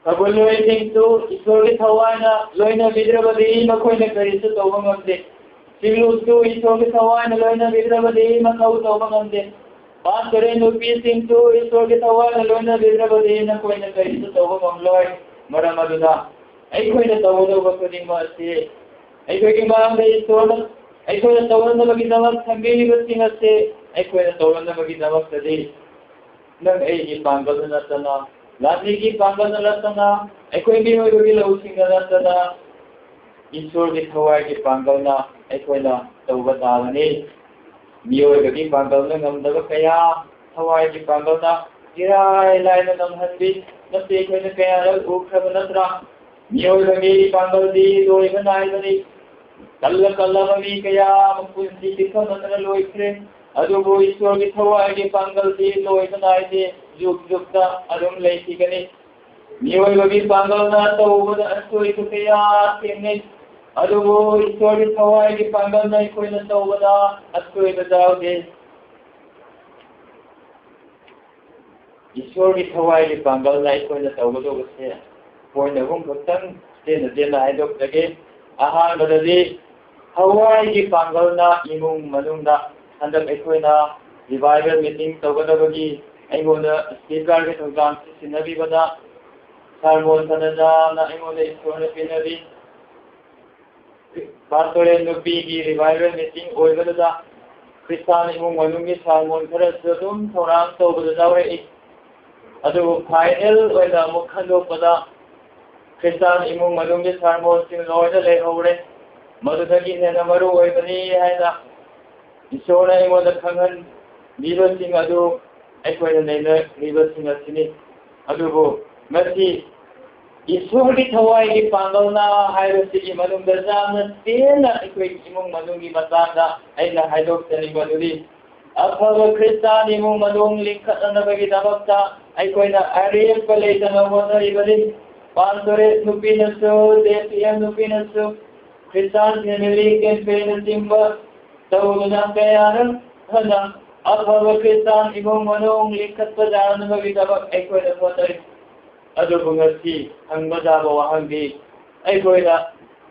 ꯁꯒꯣꯜꯂꯣꯏꯁꯤꯡꯁꯨ ꯏꯁꯣꯔꯒꯤ ꯊꯋꯥꯏꯅ ꯂꯣꯏꯅꯕꯤꯗ꯭ꯔꯕꯗꯤ ꯃꯈꯣꯏꯅ ꯀꯔꯤꯁꯨ ꯇꯧꯕ ꯉꯝꯗꯦ꯫ ꯁꯤꯡꯂꯨꯞꯁꯨ ꯏꯁꯣꯔꯒꯤ ꯊꯋꯥꯏꯅ ꯂꯣꯏꯅꯕꯤꯗ꯭ꯔꯕꯗꯤ ꯃꯊꯧ ꯇꯧꯕ ꯉꯝꯗꯦ꯫ ꯄꯥꯁꯇꯔ ꯅꯨꯄꯤꯁꯤꯡꯁꯨ ꯏꯁꯣꯔꯒꯤ ꯊꯋꯥꯏꯅ ꯂꯣꯏꯅꯕꯤꯗ꯭ꯔꯕꯗꯤ ꯅꯈꯣꯏꯅ ꯀꯔꯤꯁꯨ ꯇꯧꯕ ꯉꯝꯂꯣꯏ꯫ ꯃꯔꯝ ꯑꯗꯨꯅ ꯑꯩꯈꯣꯏꯅ ꯇꯧꯒꯗꯧꯕ ꯈꯨꯗꯤꯡꯃꯛ ꯑꯁꯤ ꯑꯩꯈꯣꯏꯒꯤ ꯃꯥꯡꯗ ꯏꯁꯣꯔꯅ ꯑꯩꯈꯣꯏꯅ ꯇꯧꯔꯝꯅꯕꯒꯤꯗꯃꯛ ꯊꯝꯕꯤꯔꯤꯕꯁꯤꯡ ꯑꯁꯤ ꯑꯩꯈꯣꯏꯅ ꯇꯧꯔꯝꯅꯕꯒꯤꯗꯃꯛꯇꯗꯤ ꯅꯪ ꯑꯩꯒꯤ ꯄꯥꯡꯒꯜꯗ ꯅꯠꯇꯅ, ꯂꯥꯟꯃꯤꯒꯤ ꯄꯥꯡꯒꯜꯗ ꯅꯠꯇꯅ, ꯑꯩꯈꯣꯏ ꯃꯤꯑꯣꯏꯕꯒꯤ ꯂꯧꯁꯤꯡꯗ ꯅꯠꯇꯅ, ꯏꯁꯣꯔꯒꯤ ꯊꯋꯥꯏꯒꯤ ꯄꯥꯡꯒꯜꯅ ꯑꯩꯈꯣꯏꯅ ꯇꯧꯕ ꯇꯥꯕꯅꯤ꯫ ꯃꯤꯑꯣꯏꯕꯒꯤ ꯄꯥꯡꯒꯜꯅ ꯉꯝꯗꯕ ꯀꯌꯥ ꯊꯋꯥꯏꯒꯤ ꯄꯥꯡꯒꯜꯅ ꯏꯔꯥꯏ ꯂꯥꯏꯅ ꯉꯝꯍꯟꯕꯤ꯫ ꯃꯁꯤ ꯑꯩꯈꯣꯏꯅ ꯀꯌꯥꯔꯛ ꯎꯈ꯭ꯔꯕ ꯅꯠꯇ꯭ꯔꯥ? ꯃꯤꯑꯣꯏꯕꯒꯤ ꯄꯥꯡꯒꯜꯗꯤ ꯂꯣꯏꯕ ꯅꯥꯏꯕꯅꯤ꯫ ꯀꯜꯂ ꯀꯜꯂꯕ ꯃꯤ ꯀꯌꯥ ꯃꯄꯨꯟꯁꯤ ꯄꯤꯊꯣꯛꯅꯗꯅ ꯂꯣꯏꯈ꯭ꯔꯦ꯫ ꯑꯗꯨꯕꯨ ꯏꯁꯣꯔꯒꯤ ꯊꯋꯥꯏꯒꯤ ꯄꯥꯡꯒꯜꯗꯤ ꯂꯣꯏꯕ ꯅꯥꯏꯗꯦ, ꯖꯨꯛ ꯖꯨꯛꯇ ꯑꯗꯨꯝ ꯂꯩꯈꯤꯒꯅꯤ꯫ ꯃꯤꯑꯣꯏꯕꯒꯤ ꯄꯥꯡꯒꯜꯅ ꯇꯧꯕꯗ ꯑꯁꯣꯏꯕ ꯀꯌꯥ ꯊꯦꯡꯅꯩ, ꯑꯗꯨꯕꯨ ꯏꯁꯣꯔꯒꯤ ꯊꯋꯥꯏꯒꯤ ꯄꯥꯡꯒꯜꯅ ꯑꯩꯈꯣꯏꯅ ꯇꯧꯕꯗ ꯑꯁꯣꯏꯕ ꯌꯥꯎꯗꯦ꯫ ꯏꯁꯣꯔꯒꯤ ꯊꯋꯥꯏꯒꯤ ꯄꯥꯡꯒꯜꯅ ꯑꯩꯈꯣꯏꯅ ꯇꯧꯒꯗꯧꯕꯁꯦ ꯄꯣꯏꯟ ꯑꯍꯨꯝ ꯈꯛꯇꯪ ꯇꯦꯟꯅ ꯇꯦꯟꯅ ꯍꯥꯏꯗꯣꯛꯆꯒꯦ꯫ ꯑꯍꯥꯟꯕꯗꯗꯤ ꯊꯋꯥꯏꯒꯤ ꯄꯥꯡꯒꯜꯅ ꯏꯃꯨꯡ ꯃꯅꯨꯡꯗ ꯍꯟꯗꯛ ꯑꯩꯈꯣꯏꯅ Revival meeting ꯇꯧꯒꯗꯕꯒꯤ ꯑꯩꯉꯣꯟꯗ speakerꯒꯤ ꯊꯧꯗꯥꯡ ꯁꯤꯟꯅꯕꯤꯕꯗ ꯁꯥꯔꯃꯣꯟ ꯐꯅ ꯌꯥꯝꯅ ꯑꯩꯉꯣꯟꯗ ꯏꯁꯣꯔꯅ ꯄꯤꯅꯔꯤ꯫ ꯄꯥꯁꯇꯣꯔꯦꯜ ꯅꯨꯄꯤꯒꯤ revival meeting ꯑꯣꯏꯕꯗꯨꯗ ꯈ꯭ꯔꯤꯁꯇꯥꯟ ꯏꯃꯨꯡ ꯃꯅꯨꯡꯒꯤ ꯁꯥꯔꯃꯣꯟ ꯈꯔꯁꯨ ꯑꯗꯨꯝ ꯊꯧꯔꯥꯡ ꯇꯧꯕꯗ ꯌꯥꯎꯔꯛꯏ꯫ ꯑꯗꯨꯕꯨ final ꯑꯣꯏꯅ ꯑꯃꯨꯛ ꯈꯟꯗꯣꯛꯄꯗ ꯈ꯭ꯔꯤꯁꯇꯥꯟ ꯏꯃꯨꯡ ꯃꯅꯨꯡꯒꯤ ꯁꯥꯔꯃꯣꯟꯁꯤꯡ ꯂꯣꯏꯅ ꯂꯩꯍꯧꯔꯦ꯫ ꯃꯗꯨꯗꯒꯤ ꯍꯦꯟꯅ ꯃꯔꯨ ꯑꯣꯏꯕꯅꯤ ꯍꯥꯏꯅ ꯏꯁꯣꯔꯅ ꯑꯩꯉꯣꯟꯗ ꯈꯪꯍꯟꯕꯤꯕꯁꯤꯡ ꯑꯗꯨ ꯑꯩꯈꯣꯏꯅ ꯅꯩꯅꯔꯤꯕꯁꯤꯡ ꯑꯁꯤꯅꯤ꯫ ꯑꯗꯨꯕꯨ ꯃꯁꯤ ꯏꯁꯣꯔꯒꯤ ꯊꯋꯥꯏꯒꯤ ꯄꯥꯡꯒꯜꯅ ꯍꯥꯏꯕꯁꯤꯒꯤ ꯃꯅꯨꯡꯗ ꯌꯥꯝꯅ ꯇꯦꯟꯅ ꯑꯩꯈꯣꯏꯒꯤ ꯏꯃꯨꯡ ꯃꯅꯨꯡꯒꯤ ꯃꯇꯥꯡꯗ ꯑꯩꯅ ꯍꯥꯏꯗꯣꯛꯆꯅꯤꯡꯕ ꯑꯗꯨꯗꯤ, ꯑꯐꯕ ꯈ꯭ꯔꯤꯁꯇꯥꯟ ꯏꯃꯨꯡ ꯃꯅꯨꯡ ꯂꯤꯡꯈꯠꯅꯅꯕꯒꯤꯗꯃꯛꯇ ꯑꯩꯈꯣꯏꯅ ꯑꯔꯦꯞꯄ ꯂꯩꯇꯅ ꯍꯣꯠꯅꯔꯤꯕꯅꯤ꯫ ꯄꯥꯁꯇꯣꯔꯦꯠ ꯅꯨꯄꯤꯅꯁꯨ, ꯖꯦ ꯄꯤ ꯑꯦꯝ ꯅꯨꯄꯤꯅꯁꯨ, ꯈ꯭ꯔꯤꯁꯇꯥꯟ ꯐꯦꯃꯤꯂꯤ ꯀꯦꯝꯄꯦꯟꯅꯆꯤꯡꯕ ꯇꯧꯗꯨꯅ ꯀꯌꯥꯔꯛ ꯍꯟꯅ ꯑꯐꯕ ꯈ꯭ꯔꯤꯁꯇꯥꯟ ꯏꯃꯨꯡ ꯃꯅꯨꯡ ꯂꯤꯡꯈꯠꯄ ꯌꯥꯅꯕꯒꯤꯗꯃꯛ ꯑꯩꯈꯣꯏꯅ ꯍꯣꯠꯅꯔꯤ꯫ ꯑꯗꯨꯕꯨ ꯉꯁꯤ ꯍꯪꯕ ꯌꯥꯕ ꯋꯥꯍꯪꯗꯤ, ꯑꯩꯈꯣꯏꯅ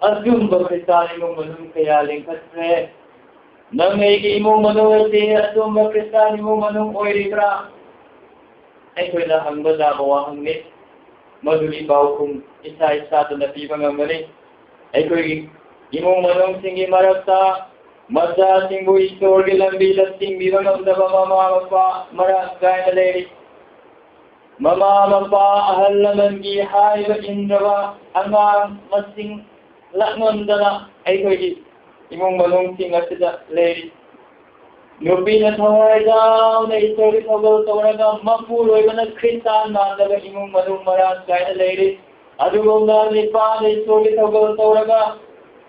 ꯑꯆꯨꯝꯕ ꯈ꯭ꯔꯤꯁꯇꯥꯟ ꯏꯃꯨꯡ ꯃꯅꯨꯡ ꯀꯌꯥ ꯂꯤꯡꯈꯠꯈ꯭ꯔꯦ? ꯅꯪ ꯑꯩꯒꯤ ꯏꯃꯨꯡ ꯃꯅꯨꯡ ꯑꯁꯤ ꯑꯆꯨꯝꯕ ꯈ꯭ꯔꯤꯁꯇꯥꯟ ꯏꯃꯨꯡ ꯃꯅꯨꯡ ꯑꯣꯏꯔꯤꯕ꯭ꯔꯥ? ꯑꯩꯈꯣꯏꯅ ꯍꯪꯕ ꯌꯥꯕ ꯋꯥꯍꯪꯅꯤ꯫ ꯃꯗꯨꯒꯤ ꯄꯥꯎꯈꯨꯝ ꯏꯁꯥ ꯏꯁꯥꯗꯅ ꯄꯤꯕ ꯉꯝꯒꯅꯤ꯫ ꯑꯩꯈꯣꯏꯒꯤ ꯏꯃꯨꯡ ꯃꯅꯨꯡꯁꯤꯡꯒꯤ ꯃꯔꯛꯇ ꯃꯆꯥꯁꯤꯡꯕꯨ ꯏꯁꯣꯔꯒꯤ ꯂꯝꯕꯤꯗ ꯆꯤꯡꯕꯤꯕ ꯉꯝꯗꯕ ꯃꯃꯥ ꯃꯄꯥ ꯃꯔꯥꯡ ꯀꯥꯏꯅ ꯂꯩꯔꯤ꯫ ꯃꯃꯥ ꯃꯄꯥ ꯑꯍꯜ ꯂꯃꯟꯒꯤ ꯍꯥꯏꯕ ꯏꯟꯗ꯭ꯔꯕ ꯑꯉꯥꯡ ꯃꯁꯤꯡ ꯂꯥꯛꯃꯟꯗꯅ ꯑꯩꯈꯣꯏꯒꯤ ꯏꯃꯨꯡ ꯃꯅꯨꯡꯁꯤꯡ ꯑꯁꯤꯗ ꯂꯩꯔꯤ꯫ ꯅꯨꯄꯤꯅ ꯊꯋꯥꯏ ꯌꯥꯎꯅ ꯏꯁꯣꯔꯒꯤ ꯊꯧꯒꯜ ꯇꯧꯔꯒ ꯃꯄꯨꯔꯣꯏꯕꯅ ꯈ꯭ꯔꯤꯁꯇꯥꯟ ꯃꯥꯟꯗꯕ ꯏꯃꯨꯡ ꯃꯅꯨꯡ ꯃꯔꯥꯡ ꯀꯥꯏꯅ ꯂꯩꯔꯤ꯫ ꯑꯗꯨꯒꯨꯝꯅ ꯅꯤꯄꯥꯅ ꯏꯁꯣꯔꯒꯤ ꯊꯧꯒꯜ ꯇꯧꯔꯒ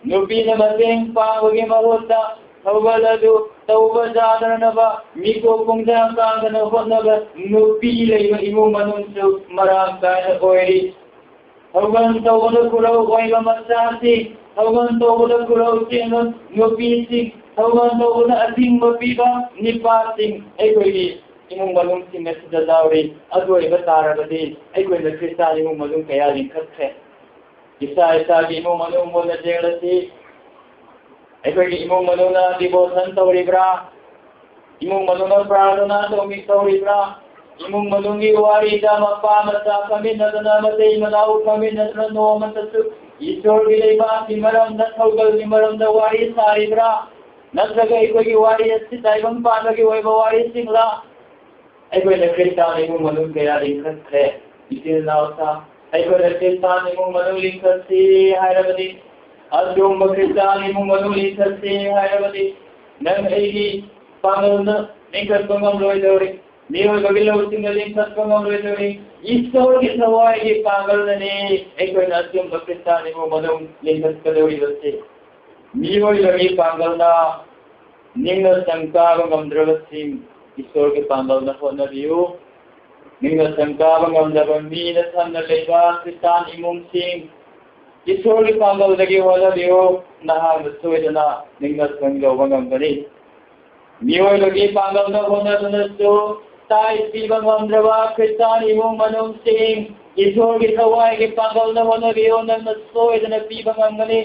ꯅꯨꯄꯤꯅ ꯃꯇꯦꯡ ꯄꯥꯡꯕꯒꯤ ꯃꯍꯨꯠꯇ ꯊꯧꯒꯜ ꯑꯗꯨ ꯇꯧꯕ ꯌꯥꯗꯅꯕ ꯃꯤꯀꯣꯛ ꯄꯨꯡꯖꯥ ꯀꯥꯡꯗꯅ ꯍꯣꯠꯅꯕ ꯅꯨꯄꯤ ꯂꯩꯕ ꯏꯃꯨꯡ ꯃꯅꯨꯡꯁꯨ ꯃꯔꯥꯡ ꯀꯥꯏꯅ ꯑꯣꯏꯔꯤ꯫ ꯊꯧꯒꯜ ꯇꯧꯕꯗ ꯈꯨꯔꯧ ꯑꯣꯏꯕ ꯃꯆꯥꯁꯤꯡ, ꯊꯧꯒꯜ ꯇꯧꯕꯗ ꯈꯨꯔꯧ ꯆꯦꯟꯕ ꯅꯨꯄꯤꯁꯤꯡ, ꯊꯧꯒꯜ ꯇꯧꯕꯗ ꯑꯊꯤꯡꯕ ꯄꯤꯕ ꯅꯤꯄꯥꯁꯤꯡ ꯑꯩꯈꯣꯏꯒꯤ ꯏꯃꯨꯡ ꯃꯅꯨꯡꯁꯤꯡ ꯑꯁꯤꯗ ꯌꯥꯎꯔꯤ꯫ ꯑꯗꯨ ꯑꯣꯏꯕ ꯇꯥꯔꯕꯗꯤ ꯑꯩꯈꯣꯏꯅ ꯈ꯭ꯔꯤꯁꯇꯥꯟ ꯏꯃꯨꯡ ꯃꯅꯨꯡ ꯀꯌꯥ ꯂꯤꯡꯈꯠꯈ꯭ꯔꯦ? ꯏꯁꯥ ꯏꯁꯥꯒꯤ ꯏꯃꯨꯡ ꯃꯅꯨꯡ ꯃꯨꯟꯅ ꯌꯦꯡꯂꯁꯤ꯫ ꯑꯩꯈꯣꯏꯒꯤ ꯏꯃꯨꯡ ꯃꯅꯨꯡꯅ devotion ꯇꯧꯔꯤꯕ꯭ꯔꯥ? ꯏꯃꯨꯡ ꯃꯅꯨꯡꯅ ꯄ꯭ꯔꯥꯔꯊꯅꯥ ꯇꯧꯃꯤ ꯇꯧꯔꯤꯕ꯭ꯔꯥ? ꯏꯃꯨꯡ ꯃꯅꯨꯡꯒꯤ ꯋꯥꯔꯤꯗ ꯃꯄꯥ ꯃꯆꯥ ꯐꯝꯃꯤꯟꯅꯗꯅ, ꯃꯇꯩ ꯃꯅꯥꯎ ꯐꯝꯃꯤꯟꯅꯗꯅ, ꯅꯣꯡꯃꯇꯁꯨ ꯏꯁꯣꯔꯒꯤ ꯂꯩꯕꯥꯛꯀꯤ ꯃꯔꯝꯗ, ꯊꯧꯒꯜꯒꯤ ꯃꯔꯝꯗ ꯋꯥꯔꯤ ꯁꯥꯔꯤꯕ꯭ꯔꯥ? ꯅꯠꯇ꯭ꯔꯒ ꯑꯩꯈꯣꯏꯒꯤ ꯋꯥꯔꯤ ꯑꯁꯤ ꯇꯥꯏꯕꯪ ꯄꯥꯟꯕꯒꯤ ꯑꯣꯏꯕ ꯋꯥꯔꯤꯁꯤꯡꯂꯥ? ꯑꯩꯈꯣꯏꯅ ꯈ꯭ꯔꯤꯁꯇꯥꯟ ꯏꯃꯨꯡ ꯃꯅꯨꯡ ꯀꯌꯥ ꯂꯤꯡꯈꯠꯈ꯭ꯔꯦ꯫ ꯏꯆꯤꯜ ꯏꯅꯥꯎꯁꯥ, ꯑꯩꯈꯣꯏꯅ ꯈ꯭ꯔꯤꯁꯇꯥꯟ ꯏꯃꯨꯡ ꯃꯅꯨꯡ ꯂꯤꯡꯈꯠꯁꯤ ꯍꯥꯏꯔꯕꯗꯤ, ꯑꯆꯨꯝꯕ ꯈ꯭ꯔꯤꯁꯇꯥꯟ ꯏꯃꯨꯡ ꯃꯅꯨꯡ ꯂꯤꯡꯈꯠꯁꯤ ꯍꯥꯏꯔꯕꯗꯤ, ꯅꯪ ꯑꯩꯒꯤ ꯄꯥꯡꯒꯜꯅ ꯂꯤꯡꯈꯠꯄ ꯉꯝꯂꯣꯏꯗꯧꯔꯤ꯫ ꯃꯤꯑꯣꯏꯕꯒꯤ ꯂꯧꯁꯤꯡꯅ ꯂꯤꯡꯈꯠꯄ ꯉꯝꯂꯣꯏꯗꯧꯔꯤ꯫ ꯏꯁꯣꯔꯒꯤ ꯊꯋꯥꯏꯒꯤ ꯄꯥꯡꯒꯜꯅꯅꯤ ꯑꯩꯈꯣꯏꯅ ꯑꯆꯨꯝꯕ ꯈ꯭ꯔꯤꯁꯇꯥꯟ ꯏꯃꯨꯡ ꯃꯅꯨꯡ ꯂꯤꯡꯈꯠꯀꯗꯧꯔꯤꯕꯁꯦ꯫ ꯃꯤꯑꯣꯏꯕꯒꯤ ꯄꯥꯡꯒꯜꯅ ꯅꯤꯡꯅ ꯆꯪ ꯀꯥꯕ ꯉꯝꯗ꯭ꯔꯕꯁꯤꯡ ꯏꯁꯣꯔꯒꯤ ꯄꯥꯡꯒꯜꯅ ꯍꯣꯠꯅꯕꯤꯌꯨ꯫ ꯅꯤꯡꯅ ꯆꯪ ꯀꯥꯕ ꯉꯝꯗꯕ ꯃꯤꯅ ꯊꯟꯅ ꯂꯩꯕ ꯈ꯭ꯔꯤꯁꯇꯥꯟ ꯏꯃꯨꯡꯁꯤꯡ ꯏꯁꯣꯔꯒꯤ ꯄꯥꯡꯒꯜꯗꯒꯤ ꯍꯣꯠꯅꯕꯤꯌꯨ꯫ ꯅꯍꯥꯛꯅ ꯁꯣꯏꯗꯅ ꯅꯤꯡꯅ ꯆꯪ ꯌꯧꯕ ꯉꯝꯒꯅꯤ꯫ ꯃꯤꯑꯣꯏꯕꯒꯤ ꯄꯥꯡꯒꯜꯅ ꯍꯣꯠꯅꯗꯨꯅꯁꯨ ꯇꯥꯏ ꯄꯤꯕ ꯉꯝꯗ꯭ꯔꯕ ꯈ꯭ꯔꯤꯁꯇꯥꯟ ꯏꯃꯨꯡ ꯃꯅꯨꯡꯁꯤꯡ ꯏꯁꯣꯔꯒꯤ ꯊꯋꯥꯏꯒꯤ ꯄꯥꯡꯒꯜꯅ ꯍꯣꯠꯅꯕꯤꯌꯨ꯫ ꯅꯪꯅ ꯁꯣꯏꯗꯅ ꯄꯤꯕ ꯉꯝꯒꯅꯤ꯫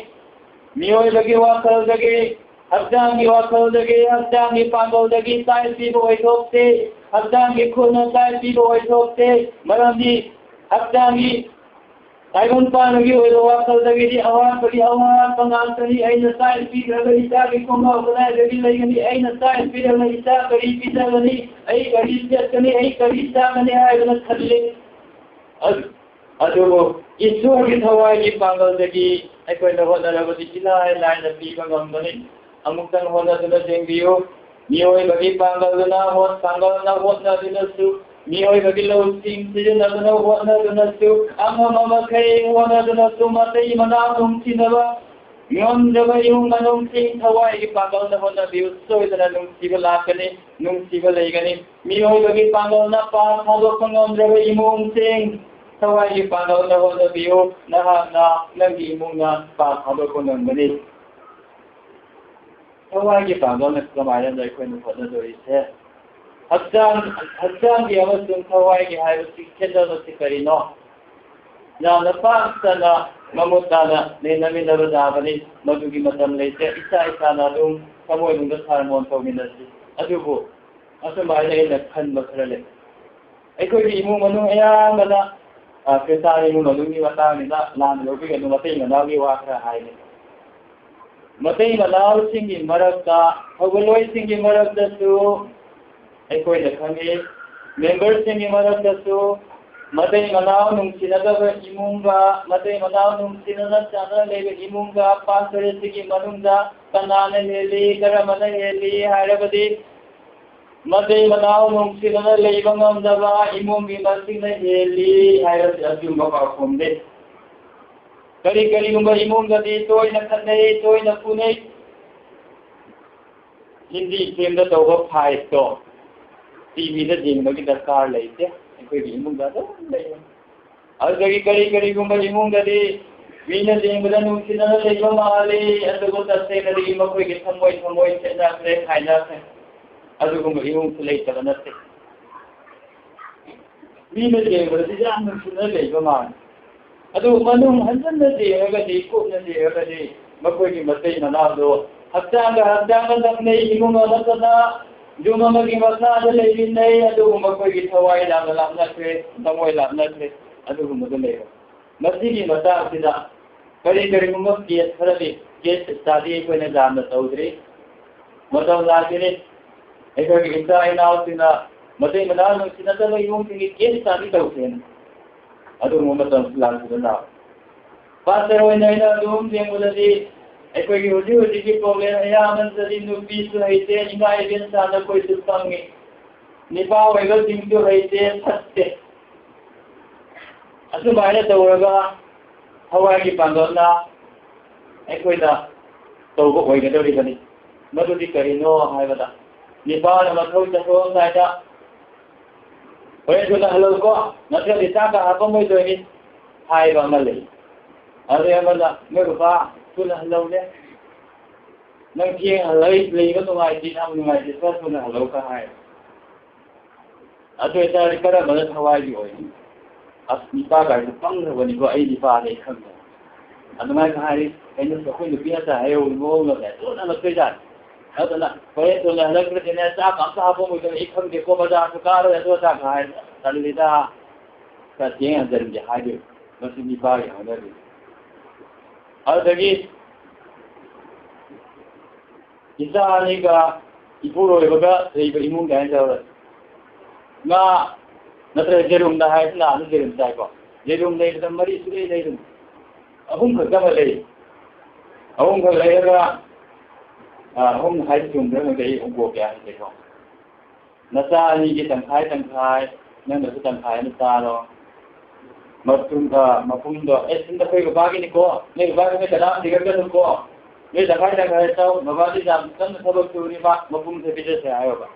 ꯃꯤꯑꯣꯏꯕꯒꯤ ꯋꯥꯈꯜꯗꯒꯤ, ꯍꯛꯆꯥꯡꯒꯤ ꯋꯥꯈꯜꯗꯒꯤ, ꯍꯛꯆꯥꯡꯒꯤ ꯄꯥꯡꯒꯜꯗꯒꯤ ꯇꯥꯏ ꯄꯤꯕ ꯑꯣꯏꯊꯣꯛꯇꯦ꯫ ꯍꯛꯆꯥꯡꯒꯤ ꯈꯨꯠꯅ ꯇꯥꯏ ꯄꯤꯕ ꯑꯣꯏꯊꯣꯛꯇꯦ꯫ ꯃꯔꯝꯗꯤ ꯍꯛꯆꯥꯡꯒꯤ ꯇꯥꯏꯕꯪ ꯄꯥꯟꯕꯒꯤ ꯑꯣꯏꯕ ꯋꯥꯈꯜꯗꯒꯤꯗꯤ ꯑꯋꯥꯠꯄꯒꯤ ꯑꯋꯥꯠꯄ ꯉꯥꯛꯇꯅꯤ꯫ ꯑꯩꯅ ꯇꯥꯏ ꯄꯤꯗ꯭ꯔꯒ ꯏꯆꯥꯒꯤ ꯈꯣꯡꯒꯥꯎ ꯀꯗꯥꯏꯗꯒꯤ ꯂꯩꯒꯅꯤ? ꯑꯩꯅ ꯇꯥꯏ ꯄꯤꯗ꯭ꯔꯒ ꯏꯆꯥ ꯀꯔꯤ ꯄꯤꯖꯒꯅꯤ? ꯑꯩ ꯀꯔꯤ ꯁꯦꯠꯀꯅꯤ? ꯑꯩ ꯀꯔꯤ ꯆꯥꯒꯅꯤ ꯍꯥꯏꯗꯅ ꯈꯜꯂꯤ꯫ ꯑꯗꯨ-, ꯑꯗꯨꯕꯨ ꯏꯁꯣꯔꯒꯤ ꯊꯋꯥꯏꯒꯤ ꯄꯥꯡꯒꯜꯗꯒꯤ ꯑꯩꯈꯣꯏꯅ ꯍꯣꯠꯅꯔꯕꯗꯤ ꯏꯂꯥꯏ ꯂꯥꯏꯅ ꯄꯤꯕ ꯉꯝꯒꯅꯤ꯫ ꯑꯃꯨꯛꯇꯪ ꯍꯣꯠꯅꯗꯨꯅ ꯌꯦꯡꯕꯤꯌꯨ꯫ ꯃꯤꯑꯣꯏꯕꯒꯤ ꯄꯥꯡꯒꯜꯗꯨꯅ ꯍꯣꯠ-, ꯄꯥꯡꯒꯜꯅ ꯍꯣꯠꯅꯗꯨꯅꯁꯨ, ꯃꯤꯑꯣꯏꯕꯒꯤ ꯂꯧꯁꯤꯡ ꯁꯤꯖꯤꯟꯅꯗꯨꯅ ꯍꯣꯠꯅꯗꯨꯅꯁꯨ, ꯑꯉꯝꯕ ꯃꯈꯩ ꯍꯣꯠꯅꯗꯨꯅꯁꯨ, ꯃꯇꯩ ꯃꯅꯥꯎ ꯅꯨꯡꯁꯤꯅꯕ ꯉꯝꯗ꯭ꯔꯕ ꯏꯃꯨꯡ ꯃꯅꯨꯡꯁꯤꯡ ꯊꯋꯥꯏꯒꯤ ꯄꯥꯡꯒꯜꯅ ꯍꯣꯠꯅꯕꯤꯌꯨ꯫ ꯁꯣꯏꯗꯅ ꯅꯨꯡꯁꯤꯕ ꯂꯥꯛꯀꯅꯤ, ꯅꯨꯡꯁꯤꯕ ꯂꯩꯒꯅꯤ꯫ ꯃꯤꯑꯣꯏꯕꯒꯤ ꯄꯥꯡꯒꯜꯅ ꯄꯥꯞ ꯊꯥꯗꯣꯛꯄ ꯉꯝꯗ꯭ꯔꯕ ꯏꯃꯨꯡꯁꯤꯡ ꯊꯋꯥꯏꯒꯤ ꯄꯥꯡꯒꯜꯅ ꯍꯣꯠꯅꯕꯤꯌꯨ꯫ ꯅꯍꯥꯛꯅ ꯅꯪꯒꯤ ꯏꯃꯨꯡꯅ ꯄꯥꯞ ꯊꯥꯗꯣꯛꯄ ꯉꯝꯒꯅꯤ꯫ ꯊꯋꯥꯏꯒꯤ ꯄꯥꯡꯒꯜꯅ ꯀꯃꯥꯏꯅ ꯑꯩꯈꯣꯏꯅ ꯍꯣꯠꯅꯗꯣꯔꯤꯁꯦ? ꯍꯛꯆꯥꯡ, ꯍꯛꯆꯥꯡꯒꯤ ꯑꯃꯁꯨꯡ ꯊꯋꯥꯏꯒꯤ ꯍꯥꯏꯕꯁꯤ ꯈꯦꯠꯅꯕꯁꯤ ꯀꯔꯤꯅꯣ? ꯌꯥꯝꯅ ꯄꯥꯛ ꯆꯟꯅ ꯃꯃꯨꯠ ꯇꯥꯅ ꯅꯩꯅꯃꯤꯟꯅꯕ ꯇꯥꯕꯅꯤ꯫ ꯃꯗꯨꯒꯤ ꯃꯇꯝ ꯂꯩꯇꯦ꯫ ꯏꯁꯥ ꯏꯁꯥꯅ ꯑꯗꯨꯝ ꯊꯃꯣꯏꯅꯨꯡꯗ ꯁꯥꯔꯃꯣꯟ ꯇꯧꯃꯤꯟꯅꯁꯤ꯫ ꯑꯗꯨꯕꯨ ꯑꯁꯨꯃꯥꯏꯅ ꯑꯩꯅ ꯈꯟꯕ ꯈꯔ ꯂꯩ꯫ ꯑꯩꯈꯣꯏꯒꯤ ꯏꯃꯨꯡ ꯃꯅꯨꯡ ꯑꯌꯥꯝꯕꯅ, ꯑ, ꯈ꯭ꯔꯤꯁꯇꯥꯟ ꯏꯃꯨꯡ ꯃꯅꯨꯡꯒꯤ ꯃꯇꯥꯡꯁꯤꯗ ꯂꯥꯟꯅ ꯂꯧꯕꯤꯒꯅꯨ, ꯃꯇꯩ ꯃꯅꯥꯎꯒꯤ ꯋꯥ ꯈꯔ ꯍꯥꯏꯒꯦ꯫ ꯃꯇꯩ ꯃꯅꯥꯎꯁꯤꯡꯒꯤ ꯃꯔꯛꯇ, ꯍꯧꯒꯠꯂꯣꯏꯁꯤꯡꯒꯤ ꯃꯔꯛꯇꯁꯨ ꯑꯩꯈꯣꯏꯅ ꯈꯪꯉꯤ, ꯃꯦꯝꯕꯔꯁꯤꯡꯒꯤ ꯃꯔꯛꯇꯁꯨ, ꯃꯇꯩ ꯃꯅꯥꯎ ꯅꯨꯡꯁꯤꯅꯗꯕ ꯏꯃꯨꯡꯒ ꯃꯇꯩ ꯃꯅꯥꯎ ꯅꯨꯡꯁꯤꯅꯅ ꯆꯥꯟꯅꯅ ꯂꯩꯕ ꯏꯃꯨꯡꯒ ꯄꯥꯁꯇꯔ ꯑꯁꯤꯒꯤ ꯃꯅꯨꯡꯗ ꯀꯅꯥꯅ ꯍꯦꯜꯂꯤ, ꯀꯔꯝꯕꯅ ꯍꯦꯜꯂꯤ ꯍꯥꯏꯔꯕꯗꯤ, ꯃꯇꯩ ꯃꯅꯥꯎ ꯅꯨꯡꯁꯤꯅꯅ ꯂꯩꯕ ꯉꯝꯗꯕ ꯏꯃꯨꯡꯒꯤ ꯃꯁꯤꯡꯅ ꯍꯦꯜꯂꯤ ꯍꯥꯏꯕꯁꯤ ꯑꯆꯨꯝꯕ ꯄꯥꯎꯈꯨꯝꯅꯤ꯫ ꯀꯔꯤ ꯀꯔꯤꯒꯨꯝꯕ ꯏꯃꯨꯡꯗꯗꯤ ꯇꯣꯏꯅ ꯈꯠꯅꯩ, ꯇꯣꯏꯅ ꯐꯨꯅꯩ꯫ ꯍꯤꯟꯗꯤ ꯐꯤꯂꯝꯗ ꯇꯧꯕ ꯐꯥꯏꯠꯇꯣ ꯇꯤꯚꯤꯗ ꯌꯦꯡꯕꯒꯤ ꯗꯔꯀꯥꯔ ꯂꯩꯇꯦ, ꯑꯩꯈꯣꯏꯒꯤ ꯏꯃꯨꯡꯗ ꯑꯗꯨꯝ ꯂꯩꯕꯅꯤ꯫ ꯑꯗꯨꯗꯒꯤ ꯀꯔꯤ ꯀꯔꯤꯒꯨꯝꯕ ꯏꯃꯨꯡꯗꯗꯤ ꯃꯤꯅ ꯌꯦꯡꯕꯗ ꯅꯨꯡꯁꯤꯅꯅ ꯂꯩꯕ ꯃꯥꯜꯂꯤ, ꯑꯗꯨꯕꯨ ꯇꯁꯦꯡꯅꯗꯤ ꯃꯈꯣꯏꯒꯤ ꯊꯃꯣꯏ ꯊꯃꯣꯏ ꯈꯦꯠꯅꯈ꯭ꯔꯦ, ꯈꯥꯏꯅꯈ꯭ꯔꯦ꯫ ꯑꯗꯨꯒꯨꯝꯕ ꯏꯃꯨꯡꯁꯨ ꯂꯩꯇꯕ ꯅꯠꯇꯦ꯫ ꯃꯤꯅ ꯌꯦꯡꯕꯗꯗꯤ ꯌꯥꯝ ꯅꯨꯡꯁꯤꯅ ꯂꯩꯕ ꯃꯥꯜꯂꯤ꯫ ꯑꯗꯨ ꯃꯅꯨꯡ ꯍꯟꯖꯟꯅ ꯌꯦꯡꯉꯒꯗꯤ, ꯀꯨꯞꯅ ꯌꯦꯡꯉꯒꯗꯤ, ꯃꯈꯣꯏꯒꯤ ꯃꯇꯩ ꯃꯅꯥꯎꯗꯣ ꯍꯛꯆꯥꯡꯒ ꯍꯛꯆꯥꯡꯒ ꯅꯛꯅꯩ, ꯏꯃꯨꯡ ꯑꯃꯠꯇꯗ ꯌꯨꯝ ꯑꯃꯒꯤ ꯃꯈꯥꯗ ꯂꯩꯃꯤꯟꯅꯩ, ꯑꯗꯨꯕꯨ ꯃꯈꯣꯏꯒꯤ ꯊꯋꯥꯏ ꯂꯥꯞꯅ ꯂꯥꯞꯅꯈ꯭ꯔꯦ, ꯊꯃꯣꯏ ꯂꯥꯞꯅꯈ꯭ꯔꯦ, ꯑꯗꯨꯒꯨꯝꯕꯗꯣ ꯂꯩꯕ꯫ ꯃꯁꯤꯒꯤ ꯃꯇꯥꯡꯁꯤꯗ ꯀꯔꯤ ꯀꯔꯤꯒꯨꯝꯕ ꯀꯦꯁ ꯈꯔꯗꯤ, ꯀꯦꯁ ꯁ꯭ꯇꯗꯤ ꯑꯩꯈꯣꯏꯅ ꯌꯥꯝꯅ ꯇꯧꯗ꯭ꯔꯤ, ꯃꯇꯝ ꯂꯥꯛꯈꯤꯅꯤ꯫ ꯑꯩꯈꯣꯏꯒꯤ ꯏꯆꯥ ꯏꯅꯥꯎꯁꯤꯡꯅ ꯃꯇꯩ ꯃꯅꯥꯎ ꯅꯨꯡꯁꯤꯅꯗꯕ ꯏꯃꯨꯡꯁꯤꯡꯒꯤ ꯀꯦꯁ ꯁ꯭ꯇꯗꯤ ꯇꯧꯁꯦꯅ꯫ ꯑꯗꯨꯒꯨꯝꯕ ꯃꯇꯝꯁꯨ ꯂꯥꯛꯈꯤꯕ ꯇꯥꯕ꯫ ꯄꯥꯁꯇꯔ ꯑꯣꯏꯅ ꯑꯩꯅ ꯑꯗꯨꯝ ꯌꯦꯡꯕꯗꯗꯤ, ꯑꯩꯈꯣꯏꯒꯤ ꯍꯧꯖꯤꯛ ꯍꯧꯖꯤꯛꯀꯤ ꯄ꯭ꯔꯣꯕ꯭ꯂꯦꯝ ꯑꯌꯥꯝꯕꯗꯗꯤ ꯅꯨꯄꯤꯁꯨ ꯍꯩꯇꯦ, ꯏꯃꯥ ꯏꯕꯦꯟ ꯁꯥꯟꯅ ꯑꯩꯈꯣꯏꯁꯨ ꯄꯪꯉꯤ, ꯅꯤꯄꯥ ꯑꯣꯏꯕꯁꯤꯡꯁꯨ ꯍꯩꯇꯦ, ꯐꯠꯇꯦ꯫ ꯑꯁꯨꯃꯥꯏꯅ ꯇꯧꯔꯒ ꯊꯋꯥꯏꯒꯤ ꯄꯥꯡꯒꯜꯅ ꯑꯩꯈꯣꯏꯗ ꯇꯧꯕ ꯑꯣꯏꯒꯗꯧꯔꯤꯕꯅꯤ꯫ ꯃꯗꯨꯗꯤ ꯀꯔꯤꯅꯣ ꯍꯥꯏꯕꯗ, ꯅꯤꯄꯥꯅ ꯃꯊꯧ ꯆꯠꯊꯣꯛꯑꯝꯗꯥꯏꯗ, "ꯍꯣꯔꯦꯟ ꯊꯨꯅ ꯍꯜꯂꯛꯎꯀꯣ, ꯅꯠꯇ꯭ꯔꯗꯤ ꯆꯥꯛꯀ ꯍꯥꯞꯄꯝꯃꯣꯏꯗꯣꯏꯅꯤ" ꯍꯥꯏꯕ ꯑꯃ ꯂꯩ꯫ ꯑꯗꯩ ꯑꯃꯅ, "ꯅꯣꯏ ꯕꯕꯥ ꯊꯨꯅ ꯍꯜꯂꯛꯎꯅꯦ, ꯅꯪ ꯊꯦꯡꯅ ꯍꯜꯂꯛꯏ, ꯂꯩꯕ ꯅꯨꯡꯉꯥꯏꯇꯦ, ꯌꯥꯝ ꯅꯨꯡꯉꯥꯏꯇꯦ, ꯈꯔ ꯊꯨꯅ ꯍꯜꯂꯛꯎꯀ" ꯍꯥꯏ꯫ ꯑꯗꯨ ꯑꯣꯏꯇꯥꯔꯗꯤ ꯀꯔꯝꯕꯅ ꯊꯋꯥꯏꯒꯤ ꯑꯣꯏꯅꯤ? ꯑꯁ, ꯅꯤꯄꯥ ꯀꯥꯏꯁꯦ ꯄꯪꯈ꯭ꯔꯕꯅꯤꯀꯣ, ꯑꯩ ꯅꯤꯄꯥꯅꯦ ꯑꯩ ꯈꯪꯗꯦ꯫ ꯑꯗꯨꯃꯥꯏꯅ ꯍꯥꯏꯔꯤ, ꯑꯩꯅ ꯑꯩꯈꯣꯏ ꯅꯨꯄꯤ ꯅꯠꯇ ꯍꯥꯏꯍꯧꯕ ꯃꯑꯣꯡ ꯑꯃ ꯂꯩ, ꯂꯣꯏꯅ ꯍꯜꯂꯛꯇꯣꯏꯖꯥꯠꯅꯤ꯫ ꯑꯗꯨꯅ ꯍꯣꯔꯦꯟ ꯊꯨꯅ ꯍꯜꯂꯛꯇ꯭ꯔꯗꯤꯅꯦ, ꯆꯥꯛ ꯑꯝꯇ ꯍꯥꯞꯄꯝꯃꯣꯏꯗꯕ, ꯑꯩ ꯈꯪꯗꯦꯀꯣ, ꯕꯖꯥꯔꯁꯨ ꯀꯥꯔꯣꯏ, ꯑꯗꯨ ꯑꯗꯥ ꯍꯥꯏ, ꯇꯜꯂꯤꯗ, ꯈꯔ ꯊꯦꯡꯅ ꯍꯟꯖꯔꯝꯒꯦ ꯍꯥꯏꯗꯣꯏꯕ꯫ ꯃꯁꯤ ꯅꯤꯄꯥꯒꯤ ꯍꯧꯅꯕꯤ꯫ ꯑꯗꯨꯗꯒꯤ ꯏꯆꯥ ꯑꯅꯤꯒ ꯏꯄꯨꯔꯣꯏꯕꯒ ꯂꯩꯕ ꯏꯃꯨꯡ ꯀꯥꯏꯅ ꯇꯧꯔꯦ꯫ ꯉꯥ ꯅꯠꯇ꯭ꯔꯒ ꯌꯦꯔꯨꯝꯗ ꯍꯥꯏꯔꯁꯤ, ꯂꯥꯛꯑꯅꯤ ꯌꯦꯔꯨꯝ ꯆꯥꯏꯀꯣ꯫ ꯌꯦꯔꯨꯝ ꯂꯩꯕꯗ ꯃꯔꯤ ꯁꯨꯡꯂꯩ ꯂꯩꯔꯨꯅꯨ꯫ ꯑꯍꯨꯝ ꯈꯛꯇꯃꯛ ꯂꯩ꯫ ꯑꯍꯨꯝꯈꯛ ꯂꯩꯔꯒ, ꯑ, ꯑꯍꯨꯝ ꯍꯥꯏꯕ ꯆꯨꯝꯕ꯭ꯔꯥ ꯈꯪꯗꯦ, ꯑꯩ ꯍꯨꯝꯗꯣꯛꯀꯦ ꯍꯥꯏꯔꯁꯦꯀꯣ꯫ ꯅꯆꯥ ꯑꯅꯤꯒꯤ ꯇꯪꯈꯥꯏ ꯇꯪꯈꯥꯏ, ꯅꯪꯅꯁꯨ ꯇꯪꯈꯥꯏ ꯑꯃ ꯆꯥꯔꯣ꯫ ꯃꯇꯨꯡ, ꯑ, ꯃꯄꯨꯝꯗꯣ, "ꯑꯦ, ꯁꯤꯗ ꯑꯩꯈꯣꯏ ꯕꯕꯥꯒꯤꯅꯤꯀꯣ, ꯅꯣꯏ ꯕꯕꯥꯒꯤ ꯅꯣꯏ ꯀꯅꯥꯝ ꯊꯤꯒꯠꯀꯅꯨꯀꯣ, ꯅꯣꯏ ꯇꯪꯈꯥꯏ ꯇꯪꯈꯥꯏ ꯆꯥꯎ, ꯕꯕꯥꯗꯤ ꯌꯥꯝ ꯀꯟꯅ ꯊꯕꯛ ꯁꯨꯔꯤꯕ, ꯃꯄꯨꯝꯁꯦ ꯄꯤꯖꯁꯦ" ꯍꯥꯏꯌꯣꯕ꯫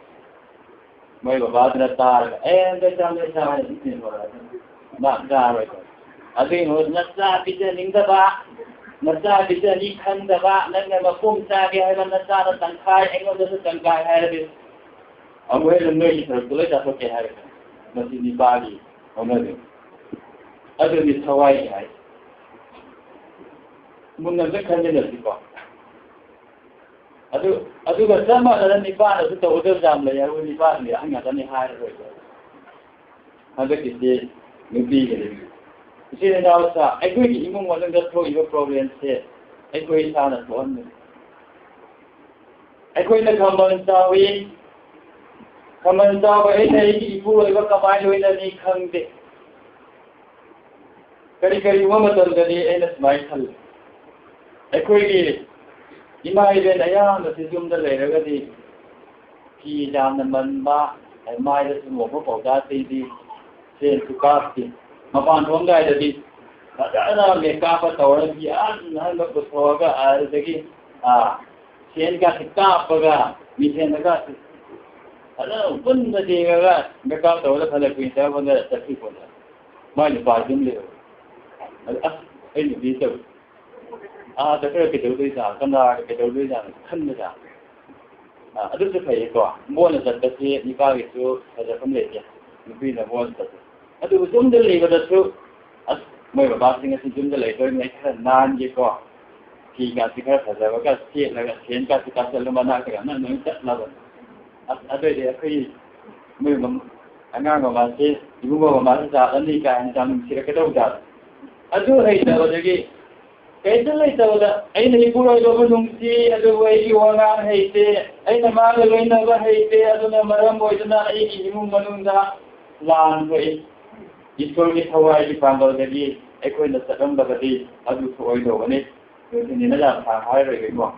ꯃꯣꯏ ꯕꯕꯥꯗꯨꯅ ꯇꯥꯔꯒ, "ꯑꯦ, ꯅꯣꯏ ꯆꯥꯎ, ꯅꯣꯏ ꯆꯥꯎ" ꯍꯥꯏꯅ ꯑꯗꯨꯝ ꯆꯦꯟꯊꯣꯔꯛꯑꯅꯤ꯫ ꯃꯥ ꯆꯥꯔꯣꯏꯗꯕ꯫ ꯑꯗꯨꯒꯤ ꯃꯍꯨꯠ ꯅꯆꯥ ꯄꯤꯖꯅꯤꯡꯗꯕ, ꯅꯆꯥ ꯄꯤꯖꯅꯤ ꯈꯪꯗꯕ, ꯅꯪꯅ ꯃꯄꯨꯝ ꯆꯥꯒꯦ ꯍꯥꯏꯕ ꯅꯆꯥꯅ ꯇꯪꯈꯥꯏ, ꯑꯩꯉꯣꯟꯗꯁꯨ ꯇꯪꯈꯥꯏ ꯍꯥꯏꯔꯗꯤ, ꯑꯃꯨꯛ ꯍꯦꯟꯅ ꯅꯣꯏꯒꯤ ꯁꯔꯨꯛꯇꯣ ꯂꯣꯏ ꯆꯥꯊꯣꯛꯀꯦ ꯍꯥꯏꯔꯛꯀꯅꯤ꯫ ꯃꯁꯤ ꯅꯤꯄꯥꯒꯤ ꯍꯧꯅꯕꯤ꯫ ꯑꯗꯨꯅꯤ ꯊꯋꯥꯏ ꯍꯥꯏ꯫ ꯃꯨꯟꯅ ꯑꯝꯇ ꯈꯟꯃꯤꯟꯅꯁꯤꯀꯣ꯫ ꯑꯗꯨ, ꯑꯗꯨꯒ ꯆꯞ ꯃꯥꯟꯅꯅ ꯅꯤꯄꯥꯅꯁꯨ ꯇꯧꯒꯗꯕ ꯌꯥꯝ ꯂꯩ ꯍꯥꯏꯕ, ꯅꯤꯄꯥꯗꯨꯗꯤ ꯑꯍꯟ ꯉꯥꯛꯇꯅꯤ ꯍꯥꯏꯔꯔꯣꯏꯒꯦ꯫ ꯍꯟꯗꯛꯀꯤꯁꯤ ꯅꯨꯄꯤꯒꯤꯅꯤ꯫ ꯏꯆꯤꯜ ꯏꯅꯥꯎꯁꯥ, ꯑꯩꯈꯣꯏꯒꯤ ꯏꯃꯨꯡ ꯃꯅꯨꯡꯗ ꯊꯣꯛꯏꯕ problemꯁꯦ ꯑꯩꯈꯣꯏ ꯏꯁꯥꯅ ꯊꯣꯛꯍꯟꯕꯅꯤ꯫ ꯑꯩꯈꯣꯏꯅ ꯈꯝꯕꯜ ꯆꯥꯎꯏ, ꯈꯝꯕꯜ ꯆꯥꯎꯕ ꯑꯩꯅ ꯑꯩꯒꯤ ꯏꯄꯨꯔꯣꯏꯕ ꯀꯃꯥꯏꯅ ꯂꯣꯏꯅꯅꯤ ꯈꯪꯗꯦ꯫ ꯀꯔꯤ ꯀꯔꯤꯒꯨꯝꯕ ꯃꯇꯝꯗꯗꯤ ꯑꯩꯅ ꯁꯨꯃꯥꯏꯅ ꯈꯜꯂꯤ, ꯑꯩꯈꯣꯏꯒꯤ ꯏꯃꯥ ꯏꯕꯦꯟ ꯑꯌꯥꯝꯕꯁꯤ ꯌꯨꯝꯗ ꯂꯩꯔꯒꯗꯤ ꯐꯤ ꯌꯥꯝꯅ ꯃꯟꯕ, ꯃꯥꯏꯗ ꯁꯪꯒꯣꯝꯕ ꯄꯥꯎꯗꯔ ꯇꯩꯕꯤ, ꯁꯦꯟꯁꯨ ꯀꯥꯞꯇꯦ꯫ ꯃꯄꯥꯟ ꯊꯣꯛꯑꯝꯗꯥꯏꯗꯗꯤ ꯐꯖꯅ makeup ꯇꯧꯔꯒ ꯐꯤ ꯑꯍꯟ ꯑꯍꯟꯕ ꯄꯨꯊꯣꯛꯑꯒ ꯑꯗꯨꯗꯒꯤ, ꯑꯥ, ꯁꯦꯟꯒꯁꯦ ꯀꯥꯞꯄꯒ, ꯃꯤꯡꯁꯦꯟꯗꯒ ꯐꯖꯅ ꯄꯨꯟꯅ ꯌꯦꯡꯉꯒ makeup ꯇꯧꯔꯒ ꯐꯅ ꯀꯨꯏꯅ ꯆꯠꯂꯛꯄꯗ ꯆꯠꯈꯤ ꯄꯣꯠꯅꯤ꯫ ꯃꯥꯏ ꯅꯨꯄꯥ ꯌꯨꯝ ꯂꯩꯍꯧꯏ꯫ ꯑꯗ ꯑꯁ, ꯑꯩ ꯅꯨꯄꯤ ꯇꯧꯏ꯫ ꯑꯥꯗ ꯈꯔ ꯀꯩꯗꯧꯗꯣꯏꯖꯥꯠꯅꯣ, ꯀꯪꯂꯥꯗ ꯀꯩꯗꯧꯗꯣꯏꯖꯥꯠꯅꯣ ꯈꯟꯕꯗ, ꯑ, ꯑꯗꯨꯁꯨ ꯐꯩꯌꯦꯀꯣ꯫ ꯃꯣꯟꯅ ꯆꯠꯄꯁꯤ ꯅꯨꯄꯥꯒꯤꯁꯨ ꯐꯖꯐꯝ ꯂꯩꯇꯦ, ꯅꯨꯄꯤꯅ ꯃꯣꯟꯅ ꯆꯠꯄ꯫ ꯑꯗꯨꯕꯨ ꯌꯨꯝꯗ ꯂꯩꯕꯗꯁꯨ, ꯑꯁ, ꯃꯣꯏ ꯕꯕꯥꯁꯤꯡ ꯑꯁꯤ ꯌꯨꯝꯗ ꯂꯩꯗꯣꯏꯅꯤ, ꯑꯩ ꯈꯔ ꯅꯥꯟꯒꯦꯀꯣ, ꯐꯤꯒꯥꯁꯤ ꯈꯔ ꯐꯖꯕꯒ ꯁꯦꯠꯂꯒ, ꯁꯦꯟꯒꯥꯁꯤ ꯀꯥꯁꯤꯜꯂ ꯃꯅꯥꯛꯇꯒ ꯅꯪ ꯅꯪ ꯆꯠꯂꯕꯅꯤ꯫ ꯑꯁ, ꯑꯗꯨꯑꯣꯏꯗꯤ ꯑꯩꯈꯣꯏ ꯃꯣꯏ ꯃꯝ-, ꯑꯉꯥꯡ ꯃꯃꯥꯁꯦ, ꯏꯕꯨꯡꯉꯣ ꯃꯃꯥꯁꯦ ꯆꯥꯔꯅꯤ ꯀꯥꯏꯅ ꯌꯥꯝ ꯅꯨꯡꯁꯤꯔꯛꯀꯗꯧꯖꯥꯠꯅꯤ꯫ ꯑꯗꯨ ꯍꯩꯇꯕꯗꯒꯤ ꯀꯩꯁꯨ ꯂꯩꯇꯕꯗ ꯑꯩꯅ ꯏꯄꯨꯔꯣꯏꯕꯕꯨ ꯅꯨꯡꯁꯤ, ꯑꯗꯨꯕꯨ ꯑꯩꯒꯤ ꯋꯥꯉꯥꯡ ꯍꯩꯇꯦ, ꯑꯩꯅ ꯃꯥꯒ ꯂꯣꯏꯅꯕ ꯍꯩꯇꯦ, ꯑꯗꯨꯅ ꯃꯔꯝ ꯑꯣꯏꯗꯨꯅ ꯑꯩꯒꯤ ꯏꯃꯨꯡ ꯃꯅꯨꯡꯗ ꯂꯥꯟ ꯊꯣꯛꯏ꯫ ꯏꯁꯣꯔꯒꯤ ꯊꯋꯥꯏꯒꯤ ꯄꯥꯡꯒꯜꯗꯒꯤ ꯑꯩꯈꯣꯏꯅ ꯆꯠꯂꯝꯂꯕꯗꯤ ꯑꯗꯨ ꯊꯣꯛꯑꯣꯏꯗꯧꯕꯅꯤ꯫ ꯑꯗꯨ ꯍꯦꯟꯅ ꯌꯥꯝ ꯁꯥꯡꯅ ꯍꯥꯏꯔꯔꯣꯏꯒꯦꯀꯣ꯫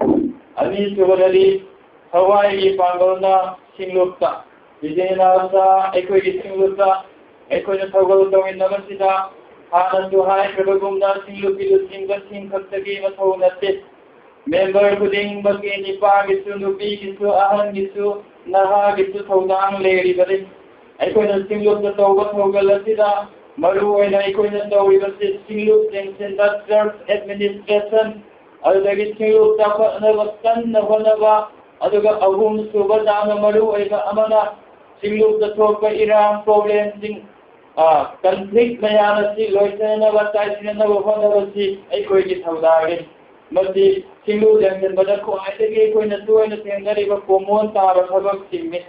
ꯑꯅꯤꯁꯨꯕꯗꯗꯤ ꯊꯋꯥꯏꯒꯤ ꯄꯥꯡꯒꯜꯅ ꯁꯤꯡꯂꯨꯞꯇ, ꯏꯆꯤꯟ ꯏꯅꯥꯎꯁꯥ ꯑꯩꯈꯣꯏꯒꯤ ꯁꯤꯡꯂꯨꯞꯇ ꯑꯩꯈꯣꯏꯅ ꯊꯧꯒꯜ ꯇꯧꯃꯤꯟꯅꯕꯁꯤꯗ ꯍꯥꯟꯅꯁꯨ ꯍꯥꯏꯈ꯭ꯔꯕꯒꯨꯝꯅ ꯁꯤꯡꯂꯨꯞꯀꯤ ꯂꯨꯆꯤꯡꯕꯁꯤꯡ ꯈꯛꯇꯒꯤ ꯃꯊꯧ ꯅꯠꯇꯦ꯫ ꯃꯦꯝꯕꯔ ꯈꯨꯗꯤꯡꯃꯛꯀꯤ, ꯅꯨꯄꯥꯒꯤꯁꯨ, ꯅꯨꯄꯤꯒꯤꯁꯨ, ꯑꯍꯟꯒꯤꯁꯨ, ꯅꯍꯥꯒꯤꯁꯨ ꯊꯧꯗꯥꯡ ꯂꯩꯔꯤꯕꯅꯤ꯫ ꯑꯩꯈꯣꯏꯅ ꯁꯤꯡꯂꯨꯞꯇ ꯇꯧꯕ ꯊꯧꯒꯜ ꯑꯁꯤꯗ ꯃꯔꯨ ꯑꯣꯏꯅ ꯑꯩꯈꯣꯏꯅ ꯇꯧꯔꯤꯕꯁꯤ ꯁꯤꯡꯂꯨꯞ ꯌꯦꯡꯁꯤꯟꯕ, church administration, ꯑꯗꯨꯗꯒꯤ ꯁꯤꯡꯂꯨꯞ ꯆꯥꯎꯈꯠꯅꯕ ꯀꯟꯅ ꯍꯣꯠꯅꯕ, ꯑꯗꯨꯒ ꯑꯍꯨꯝ ꯁꯨꯕ ꯌꯥꯝꯅ ꯃꯔꯨ ꯑꯣꯏꯕ ꯑꯃꯅ ꯁꯤꯡꯂꯨꯞꯇ ꯊꯣꯛꯄ ꯏꯔꯥꯡ problemꯁꯤꯡ, ꯑ, conflict ꯃꯌꯥꯝ ꯑꯁꯤ ꯂꯣꯏꯁꯤꯟꯅꯅꯕ, ꯆꯥꯏꯁꯤꯟꯅꯅꯕ ꯍꯣꯠꯅꯕꯁꯤ ꯑꯩꯈꯣꯏꯒꯤ ꯊꯧꯗꯥꯡꯅꯤ꯫ ꯃꯁꯤ ꯁꯤꯡꯂꯨꯞ ꯌꯦꯡꯁꯤꯟꯕꯗ ꯈ꯭ꯋꯥꯏꯗꯒꯤ ꯑꯩꯈꯣꯏꯅ ꯇꯣꯏꯅ ꯊꯦꯡꯅꯔꯤꯕ common ꯇꯥꯕ ꯊꯕꯛꯁꯤꯡꯅꯤ꯫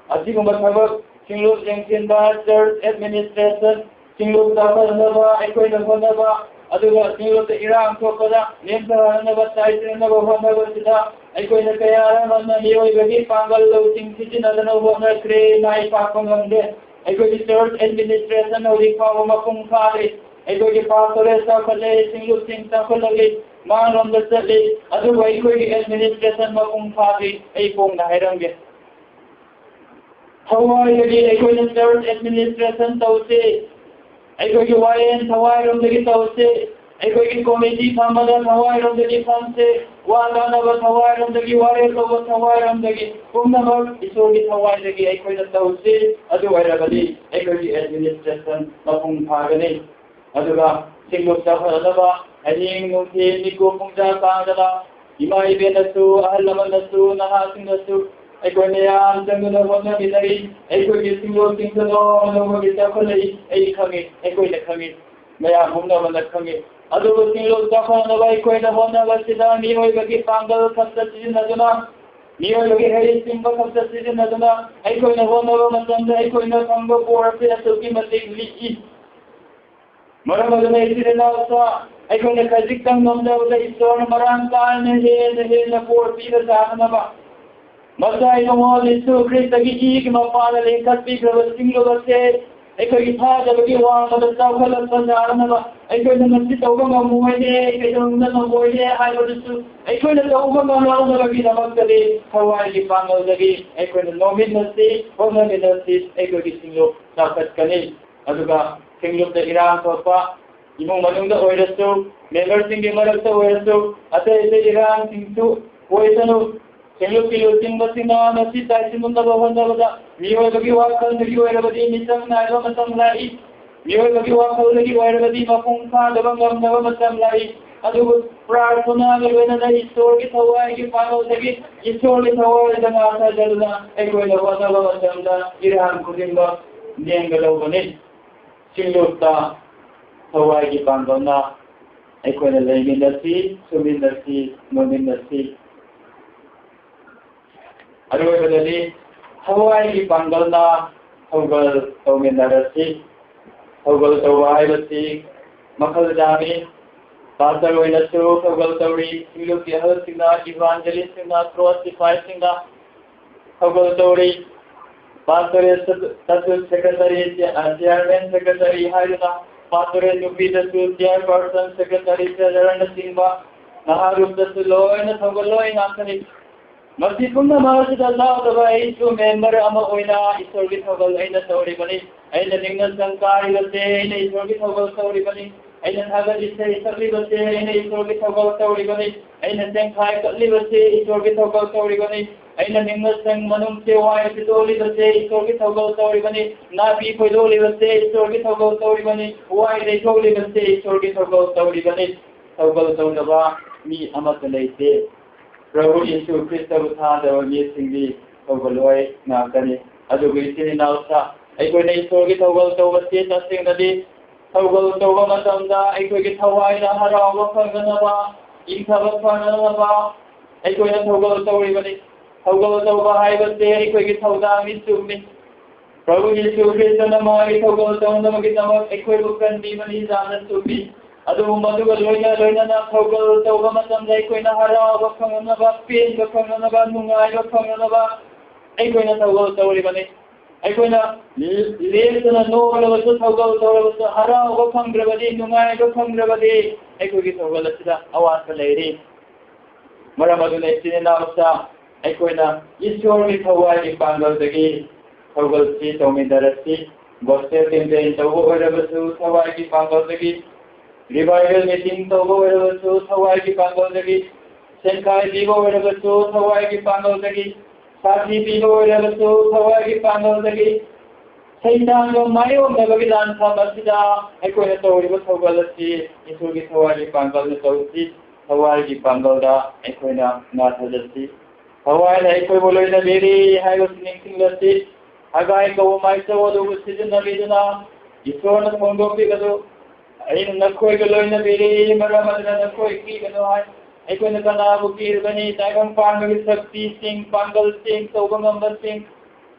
ꯑꯁꯤꯒꯨꯝꯕ ꯊꯕꯛ, ꯁꯤꯡꯂꯨꯞ ꯌꯦꯡꯁꯤꯟꯕ, church administration, ꯁꯤꯡꯂꯨꯞ ꯆꯥꯎꯈꯠꯅꯕ ꯑꯩꯈꯣꯏꯅ ꯍꯣꯠꯅꯕ, ꯑꯗꯨꯒ ꯁꯤꯡꯂꯨꯞꯇ ꯏꯔꯥꯡ ꯊꯣꯛꯄꯗ ꯅꯦꯝꯊꯍꯟꯅꯕ, ꯆꯥꯏꯁꯤꯟꯅꯕ ꯍꯣꯠꯅꯕꯁꯤꯗ ꯑꯩꯈꯣꯏꯅ ꯀꯌꯥ ꯑꯃꯅ ꯃꯤꯑꯣꯏꯕꯒꯤ ꯄꯥꯡꯒꯜ ꯂꯧꯁꯤꯡ ꯁꯤꯖꯤꯟꯅꯗꯅ ꯍꯣꯠꯅꯈ꯭ꯔꯦ, ꯃꯥꯏ ꯄꯥꯛꯄ ꯉꯝꯗꯦ꯫ ꯑꯩꯈꯣꯏꯒꯤ church administration ꯍꯧꯖꯤꯛ ꯐꯥꯎꯕ ꯃꯄꯨꯡ ꯐꯥꯗ꯭ꯔꯤ꯫ ꯑꯩꯈꯣꯏꯒꯤ pastorate ꯆꯥꯎꯈꯠꯂꯦ, ꯁꯤꯡꯂꯨꯞꯁꯤꯡ ꯆꯥꯎꯈꯠꯂꯛꯂꯤ, ꯃꯥꯡꯂꯣꯝꯗ ꯆꯠꯂꯤ, ꯑꯗꯨꯕꯨ ꯑꯩꯈꯣꯏꯒꯤ administration ꯃꯄꯨꯡ ꯐꯥꯗ꯭ꯔꯤ꯫ ꯑꯩ ꯐꯣꯡꯅ ꯍꯥꯏꯔꯝꯒꯦ꯫ ꯊꯋꯥꯏꯗꯒꯤ ꯑꯩꯈꯣꯏꯅ church administration ꯇꯧꯁꯤ꯫ ꯑꯩꯈꯣꯏꯒꯤ ꯋꯥꯌꯦꯜ ꯊꯋꯥꯏꯔꯣꯝꯗꯒꯤ ꯇꯧꯁꯤ꯫ ꯑꯩꯈꯣꯏꯒꯤ committee ꯐꯝꯕꯗ ꯊꯋꯥꯏꯔꯣꯝꯗꯒꯤ ꯐꯝꯁꯤ꯫ ꯋꯥ ꯇꯥꯅꯕ ꯊꯋꯥꯏꯔꯣꯝꯗꯒꯤ, ꯋꯥꯔꯦꯞ ꯂꯧꯕ ꯊꯋꯥꯏꯔꯣꯝꯗꯒꯤ, ꯄꯨꯝꯅꯃꯛ ꯏꯁꯣꯔꯒꯤ ꯊꯋꯥꯏꯗꯒꯤ ꯑꯩꯈꯣꯏꯅ ꯇꯧꯁꯤ꯫ ꯑꯗꯨ ꯑꯣꯏꯔꯕꯗꯤ ꯑꯩꯈꯣꯏꯒꯤ administration ꯃꯄꯨꯡ ꯐꯥꯒꯅꯤ꯫ ꯑꯗꯨꯒ ꯁꯤꯡꯂꯨꯞ ꯆꯥꯎꯈꯠꯅꯅꯕ ꯍꯌꯦꯡ ꯅꯨꯡꯊꯤꯜ ꯃꯤꯀꯨꯞ ꯄꯨꯡꯖꯥ ꯀꯥꯡꯗꯅ ꯏꯃꯥ ꯏꯕꯦꯟꯅꯁꯨ, ꯑꯍꯜ ꯂꯃꯟꯅꯁꯨ, ꯅꯍꯥꯁꯤꯡꯅꯁꯨ ꯑꯩꯈꯣꯏ ꯃꯌꯥꯝ ꯆꯪꯗꯨꯅ ꯍꯣꯠꯅꯃꯤꯟꯅꯔꯤ꯫ ꯑꯩꯈꯣꯏꯒꯤ ꯁꯤꯡꯂꯨꯞꯁꯤꯡꯁꯨ ꯅꯣꯡꯃ ꯅꯣꯡꯃꯒꯤ ꯆꯥꯎꯈꯠꯂꯛꯏ꯫ ꯑꯩ ꯈꯪꯉꯤ, ꯑꯩꯈꯣꯏꯅ ꯈꯪꯉꯤ, ꯃꯌꯥꯝ ꯄꯨꯝꯅꯃꯛꯅ ꯈꯪꯉꯤ꯫ ꯑꯗꯨꯕꯨ ꯁꯤꯡꯂꯨꯞ ꯆꯥꯎꯈꯠꯅꯕ ꯑꯩꯈꯣꯏꯅ ꯍꯣꯠꯅꯕꯁꯤꯗ ꯃꯤꯑꯣꯏꯕꯒꯤ ꯄꯥꯡꯒꯜ ꯈꯛꯇ ꯁꯤꯖꯤꯟꯅꯗꯨꯅ, ꯃꯤꯑꯣꯏꯕꯒꯤ ꯍꯩꯁꯤꯡꯕ ꯈꯛꯇ ꯁꯤꯖꯤꯟꯅꯗꯨꯅ ꯑꯩꯈꯣꯏꯅ ꯍꯣꯠꯅꯕ ꯃꯇꯝꯗ ꯑꯩꯈꯣꯏꯅ ꯐꯪꯕ ꯄꯣꯔ ꯑꯁꯤ ꯑꯁꯨꯛꯀꯤ ꯃꯇꯤꯛ ꯂꯤꯛꯏ꯫ ꯃꯔꯝ ꯑꯗꯨꯅ ꯏꯆꯤꯜ ꯏꯅꯥꯎꯁꯨ ꯑꯩꯈꯣꯏꯅ ꯈꯖꯤꯛꯇꯪ ꯅꯣꯝꯖꯕꯗ ꯏꯁꯣꯔꯅ ꯃꯔꯥꯡ ꯀꯥꯏꯅ ꯍꯦꯟꯅ ꯍꯦꯟꯅ ꯄꯣꯠ ꯄꯤꯕ ꯁꯥꯅꯅꯕ ꯃꯆꯥ ꯏꯕꯨꯡꯉꯣ ꯖꯤꯁꯨ ꯈ꯭ꯔꯤꯁꯇꯒꯤ ꯏꯒꯤ ꯃꯄꯥꯟꯗ ꯂꯤꯡꯈꯠꯄꯤꯈ꯭ꯔꯕ ꯁꯤꯡꯂꯨꯞ ꯑꯁꯦ ꯑꯩꯈꯣꯏꯒꯤ ꯊꯥꯖꯕꯒꯤ ꯋꯥꯡꯃꯗ ꯆꯥꯎꯈꯠꯂꯛꯄ ꯁꯥꯅꯅꯕ ꯑꯩꯈꯣꯏꯅ ꯃꯁꯤ ꯇꯧꯕ ꯉꯝꯃꯣꯏꯅꯦ, ꯀꯩꯗꯧꯅꯨꯡꯗ ꯉꯝꯃꯣꯏꯅꯦ ꯍꯥꯏꯕꯗꯨꯁꯨ ꯑꯩꯈꯣꯏꯅ ꯇꯧꯕ ꯉꯝꯂꯛꯅꯕꯒꯤꯗꯃꯛꯇꯗꯤ ꯊꯋꯥꯏꯒꯤ ꯄꯥꯡꯒꯜꯗꯒꯤ ꯑꯩꯈꯣꯏꯅ ꯅꯣꯝꯃꯤꯟꯅꯁꯤ, ꯍꯣꯠꯅꯃꯤꯟꯅꯁꯤ, ꯑꯩꯈꯣꯏꯒꯤ ꯁꯤꯡꯂꯨꯞ ꯆꯥꯎꯈꯠꯀꯅꯤ꯫ ꯑꯗꯨꯒ ꯁꯤꯡꯂꯨꯞꯇ ꯏꯔꯥꯡ ꯊꯣꯛꯄ, ꯏꯃꯨꯡ ꯃꯅꯨꯡꯗ ꯑꯣꯏꯔꯁꯨ, ꯃꯦꯝꯕꯔꯁꯤꯡꯒꯤ ꯃꯔꯛꯇ ꯑꯣꯏꯔꯁꯨ, ꯑꯇꯩ ꯑꯇꯩ ꯏꯔꯥꯡꯁꯤꯡꯁꯨ ꯑꯣꯏꯁꯅꯨ, ꯁꯤꯡꯂꯨꯞꯀꯤ ꯂꯨꯆꯤꯡꯕꯁꯤꯡꯅ ꯃꯁꯤ ꯇꯥꯏꯁꯤꯟꯅꯕ ꯍꯣꯠꯅꯕꯗ ꯃꯤꯑꯣꯏꯕꯒꯤ ꯋꯥꯈꯜꯗꯒꯤ ꯑꯣꯏꯔꯕꯗꯤ ꯃꯤꯆꯪ ꯅꯥꯏꯕ ꯃꯇꯝ ꯂꯥꯛꯏ꯫ ꯃꯤꯑꯣꯏꯕꯒꯤ ꯋꯥꯈꯜꯗꯒꯤ ꯑꯣꯏꯔꯕꯗꯤ ꯃꯄꯨꯡ ꯐꯥꯗꯕ ꯉꯝꯗꯕ ꯃꯇꯝ ꯂꯥꯛꯏ꯫ ꯑꯗꯨꯕꯨ ꯄ꯭ꯔꯥꯔꯊꯅꯥꯒ ꯂꯣꯏꯅꯅ ꯏꯁꯣꯔꯒꯤ ꯊꯋꯥꯏꯒꯤ ꯄꯥꯡꯒꯜꯗꯒꯤ ꯏꯁꯣꯔꯒꯤ ꯊꯋꯥꯏꯗ ꯉꯥꯛ ꯊꯥꯖꯗꯨꯅ ꯑꯩꯈꯣꯏꯅ ꯍꯣꯠꯅꯕ ꯃꯇꯝꯗ ꯏꯔꯥꯡ ꯈꯨꯗꯤꯡꯃꯛ ꯅꯦꯝꯒꯗꯧꯕꯅꯤ꯫ ꯁꯤꯡꯂꯨꯞꯇ ꯊꯋꯥꯏꯒꯤ ꯄꯥꯡꯒꯜꯅ ꯑꯩꯈꯣꯏꯅ ꯂꯩꯃꯤꯟꯅꯁꯤ, ꯁꯨꯃꯤꯟꯅꯁꯤ, ꯅꯣꯃꯤꯟꯅꯁꯤ꯫ ꯑꯔꯣꯏꯕꯗꯗꯤ ꯊꯋꯥꯏꯒꯤ ꯄꯥꯡꯒꯜꯅ ꯊꯧꯒꯜ ꯇꯧꯃꯤꯟꯅꯔꯁꯤ꯫ ꯊꯧꯒꯜ ꯇꯧꯕ ꯍꯥꯏꯕꯁꯤ ꯃꯈꯜ ꯌꯥꯝꯃꯤ꯫ ꯄꯥꯁꯇꯔ ꯑꯣꯏꯅꯁꯨ ꯊꯧꯒꯜ ꯇꯧꯔꯤ, ꯁꯤꯡꯂꯨꯞꯀꯤ ꯑꯍꯜꯁꯤꯡꯅ, ꯏꯚꯥꯟꯖꯦꯂꯤꯁꯁꯤꯡꯅ, ꯀ꯭ꯔꯣꯁ ꯁꯤꯐꯥꯏꯁꯤꯡꯅ ꯊꯧꯒꯜ ꯇꯧꯔꯤ꯫ ꯄꯥꯁꯇꯔꯦꯠꯇꯁꯨ ꯁꯦꯀ꯭ꯔꯦꯇꯔꯤ, ꯆꯤꯌꯥꯔꯃꯦꯟ ꯁꯦꯀ꯭ꯔꯦꯇꯔꯤ ꯍꯥꯏꯗꯨꯅ, ꯄꯥꯁꯇꯔꯦꯠ ꯅꯨꯄꯤꯗꯁꯨ ꯆꯤꯌꯥꯔꯄꯔꯁꯟ, ꯁꯦꯀ꯭ꯔꯦꯇꯔꯤ, ꯇ꯭ꯔꯦꯖꯔꯔꯅꯆꯤꯡꯕ, ꯅꯍꯥꯔꯣꯜꯗꯁꯨ ꯂꯣꯏꯅ ꯊꯧꯒꯜ ꯂꯣꯏ ꯉꯥꯛꯇꯅꯤ꯫ ꯃꯁꯤ ꯄꯨꯝꯅꯃꯛ ꯑꯁꯤꯗ ꯌꯥꯎꯗꯕ ꯑꯩꯁꯨ ꯃꯦꯝꯕꯔ ꯑꯃ ꯑꯣꯏꯅ ꯏꯁꯣꯔꯒꯤ ꯊꯧꯒꯜ ꯑꯩꯅ ꯇꯧꯔꯤꯕꯅꯤ꯫ ꯑꯩꯅ ꯅꯤꯡꯅ ꯁꯪ ꯀꯥꯔꯤꯕꯁꯦ ꯑꯩꯅ ꯏꯁꯣꯔꯒꯤ ꯊꯧꯒꯜ ꯇꯧꯔꯤꯕꯅꯤ꯫ ꯑꯩꯅ ꯊꯥꯒꯠ ꯏꯁꯩ ꯁꯛꯂꯤꯕꯁꯦ ꯑꯩꯅ ꯏꯁꯣꯔꯒꯤ ꯊꯧꯒꯜ ꯇꯧꯔꯤꯕꯅꯤ꯫ ꯑꯩꯅ ꯆꯦꯡꯈꯥꯏ ꯀꯠꯂꯤꯕꯁꯦ ꯏꯁꯣꯔꯒꯤ ꯊꯧꯒꯜ ꯇꯧꯔꯤꯕꯅꯤ꯫ ꯑꯩꯅ ꯅꯤꯡꯅ ꯁꯪ ꯃꯅꯨꯡꯁꯦ ꯋꯥꯏ ꯁꯤꯠꯇꯣꯛꯂꯤꯕꯁꯦ ꯏꯁꯣꯔꯒꯤ ꯊꯧꯒꯜ ꯇꯧꯔꯤꯕꯅꯤ꯫ ꯅꯥꯄꯤ ꯐꯣꯏꯗꯣꯛꯂꯤꯕꯁꯦ ꯏꯁꯣꯔꯒꯤ ꯊꯧꯒꯜ ꯇꯧꯔꯤꯕꯅꯤ꯫ ꯋꯥꯏ ꯇꯩꯊꯣꯛꯂꯤꯕꯁꯦ ꯏꯁꯣꯔꯒꯤ ꯊꯧꯒꯜ ꯇꯧꯔꯤꯕꯅꯤ꯫ ꯊꯧꯒꯜ ꯇꯧꯗꯕ ꯃꯤ ꯑꯃꯠꯇ ꯂꯩꯇꯦ꯫ ꯄ꯭ꯔꯚꯨ ꯌꯤꯁꯨ ꯈ꯭ꯔꯤꯁꯇꯕꯨ ꯊꯥꯖꯕ ꯃꯤꯁꯤꯡꯗꯤ ꯊꯧꯒꯜꯂꯣꯏ ꯉꯥꯛꯇꯅꯤ꯫ ꯑꯗꯨꯕꯨ ꯏꯆꯤꯟ ꯏꯅꯥꯎꯁꯥ, ꯑꯩꯈꯣꯏꯅ ꯏꯁꯣꯔꯒꯤ ꯊꯧꯒꯜ ꯇꯧꯕꯁꯤ ꯇꯁꯦꯡꯅꯗꯤ ꯊꯧꯒꯜ ꯇꯧꯕ ꯃꯇꯝꯗ ꯑꯩꯈꯣꯏꯒꯤ ꯊꯋꯥꯏꯗ ꯍꯔꯥꯎꯕ ꯐꯪꯅꯅꯕ, ꯏꯪꯊꯕ ꯐꯪꯅꯅꯕ ꯑꯩꯈꯣꯏꯅ ꯊꯧꯒꯜ ꯇꯧꯔꯤꯕꯅꯤ꯫ ꯊꯧꯒꯜ ꯇꯧꯕ ꯍꯥꯏꯕꯁꯦ ꯑꯩꯈꯣꯏꯒꯤ ꯊꯧꯗꯥꯡꯅꯤ, ꯆꯨꯝꯃꯤ꯫ ꯄ꯭ꯔꯚꯨ ꯌꯤꯁꯨ ꯈ꯭ꯔꯤꯁꯇꯅ ꯃꯥꯒꯤ ꯊꯧꯒꯜ ꯇꯧꯅꯕꯒꯤꯗꯃꯛ ꯑꯩꯈꯣꯏꯕꯨ ꯀꯟꯕꯤꯕꯅꯤ, ꯌꯥꯝꯅ ꯆꯨꯝꯃꯤ꯫ ꯑꯗꯨꯕꯨ ꯃꯗꯨꯒ ꯂꯣꯏꯅ ꯂꯣꯏꯅꯅ ꯊꯧꯒꯜ ꯇꯧꯕ ꯃꯇꯝꯗ ꯑꯩꯈꯣꯏꯅ ꯍꯔꯥꯎꯕ ꯐꯪꯅꯅꯕ, ꯄꯦꯟꯕ ꯐꯪꯅꯅꯕ, ꯅꯨꯡꯉꯥꯏꯕ ꯐꯪꯅꯅꯕ ꯑꯩꯈꯣꯏꯅ ꯊꯧꯒꯜ ꯇꯧꯔꯤꯕꯅꯤ꯫ ꯑꯩꯈꯣꯏꯅ ꯂꯦꯞꯇꯅ ꯅꯣꯛꯂꯕꯁꯨ, ꯊꯧꯒꯜ ꯇꯧꯔꯕꯁꯨ, ꯍꯔꯥꯎꯕ ꯐꯪꯗ꯭ꯔꯕꯗꯤ, ꯅꯨꯡꯉꯥꯏꯕ ꯐꯪꯗ꯭ꯔꯕꯗꯤ, ꯑꯩꯈꯣꯏꯒꯤ ꯊꯧꯒꯜ ꯑꯁꯤꯗ ꯑꯋꯥꯠꯄ ꯂꯩꯔꯤ꯫ ꯃꯔꯝ ꯑꯗꯨꯅ ꯏꯆꯤꯟ ꯏꯅꯥꯎꯁꯥ, ꯑꯩꯈꯣꯏꯅ ꯏꯁꯣꯔꯒꯤ ꯊꯋꯥꯏꯒꯤ ꯄꯥꯡꯒꯜꯗꯒꯤ ꯊꯧꯒꯜꯁꯤ ꯇꯧꯃꯤꯟꯅꯔꯁꯤ꯫ Gospel campaign ꯇꯧꯕ ꯑꯣꯏꯔꯕꯁꯨ ꯊꯋꯥꯏꯒꯤ ꯄꯥꯡꯒꯜꯗꯒꯤ, revival meeting ꯇꯧꯕ ꯑꯣꯏꯔꯕꯁꯨ ꯊꯋꯥꯏꯒꯤ ꯄꯥꯡꯒꯜꯗꯒꯤ, ꯁꯦꯟꯈꯥꯏ ꯄꯤꯕ ꯑꯣꯏꯔꯕꯁꯨ ꯊꯋꯥꯏꯒꯤ ꯄꯥꯡꯒꯜꯗꯒꯤ, ꯁꯥꯊꯤ ꯄꯤꯕ ꯑꯣꯏꯔꯕꯁꯨ ꯊꯋꯥꯏꯒꯤ ꯄꯥꯡꯒꯜꯗꯒꯤ, ꯁꯩꯇꯥꯟꯒ ꯃꯥꯌꯣꯛꯅꯕꯒꯤ ꯂꯥꯟꯐꯝ ꯑꯁꯤꯗ ꯑꯩꯈꯣꯏꯅ ꯇꯧꯔꯤꯕ ꯊꯧꯒꯜ ꯑꯁꯤ ꯏꯁꯣꯔꯒꯤ ꯊꯋꯥꯏꯒꯤ ꯄꯥꯡꯒꯜꯅ ꯇꯧꯁꯤ꯫ ꯊꯋꯥꯏꯒꯤ ꯄꯥꯡꯒꯜꯗ ꯑꯩꯈꯣꯏꯅ ꯉꯥ ꯊꯥꯖꯁꯤ꯫ ꯊꯋꯥꯏꯅ ꯑꯩꯈꯣꯏꯕꯨ ꯂꯣꯏꯅꯕꯤꯔꯤ ꯍꯥꯏꯕꯁꯤ ꯅꯤꯡꯁꯤꯡꯂꯁꯤ꯫ ꯍꯒꯥꯏ ꯀꯧꯕ ꯃꯥꯏꯆꯧ ꯑꯗꯨꯕꯨ ꯁꯤꯖꯤꯟꯅꯕꯤꯗꯨꯅ ꯏꯁꯣꯔꯅ ꯐꯣꯡꯗꯣꯛꯄꯤꯕꯗꯨ, "ꯑꯩꯅ ꯅꯈꯣꯏꯒ ꯂꯣꯏꯅꯕꯤꯔꯤ, ꯃꯔꯝ ꯑꯗꯨꯅ ꯅꯈꯣꯏ ꯀꯤꯒꯅꯨ" ꯍꯥꯏ꯫ ꯑꯩꯈꯣꯏꯅ ꯀꯅꯥꯕꯨ ꯀꯤꯔꯨꯒꯅꯤ? ꯇꯥꯏꯕꯪ ꯄꯥꯟꯕꯒꯤ ꯁꯛꯇꯤꯁꯤꯡ, ꯄꯥꯡꯒꯜꯁꯤꯡ, ꯇꯧꯕ ꯉꯝꯕꯁꯤꯡ,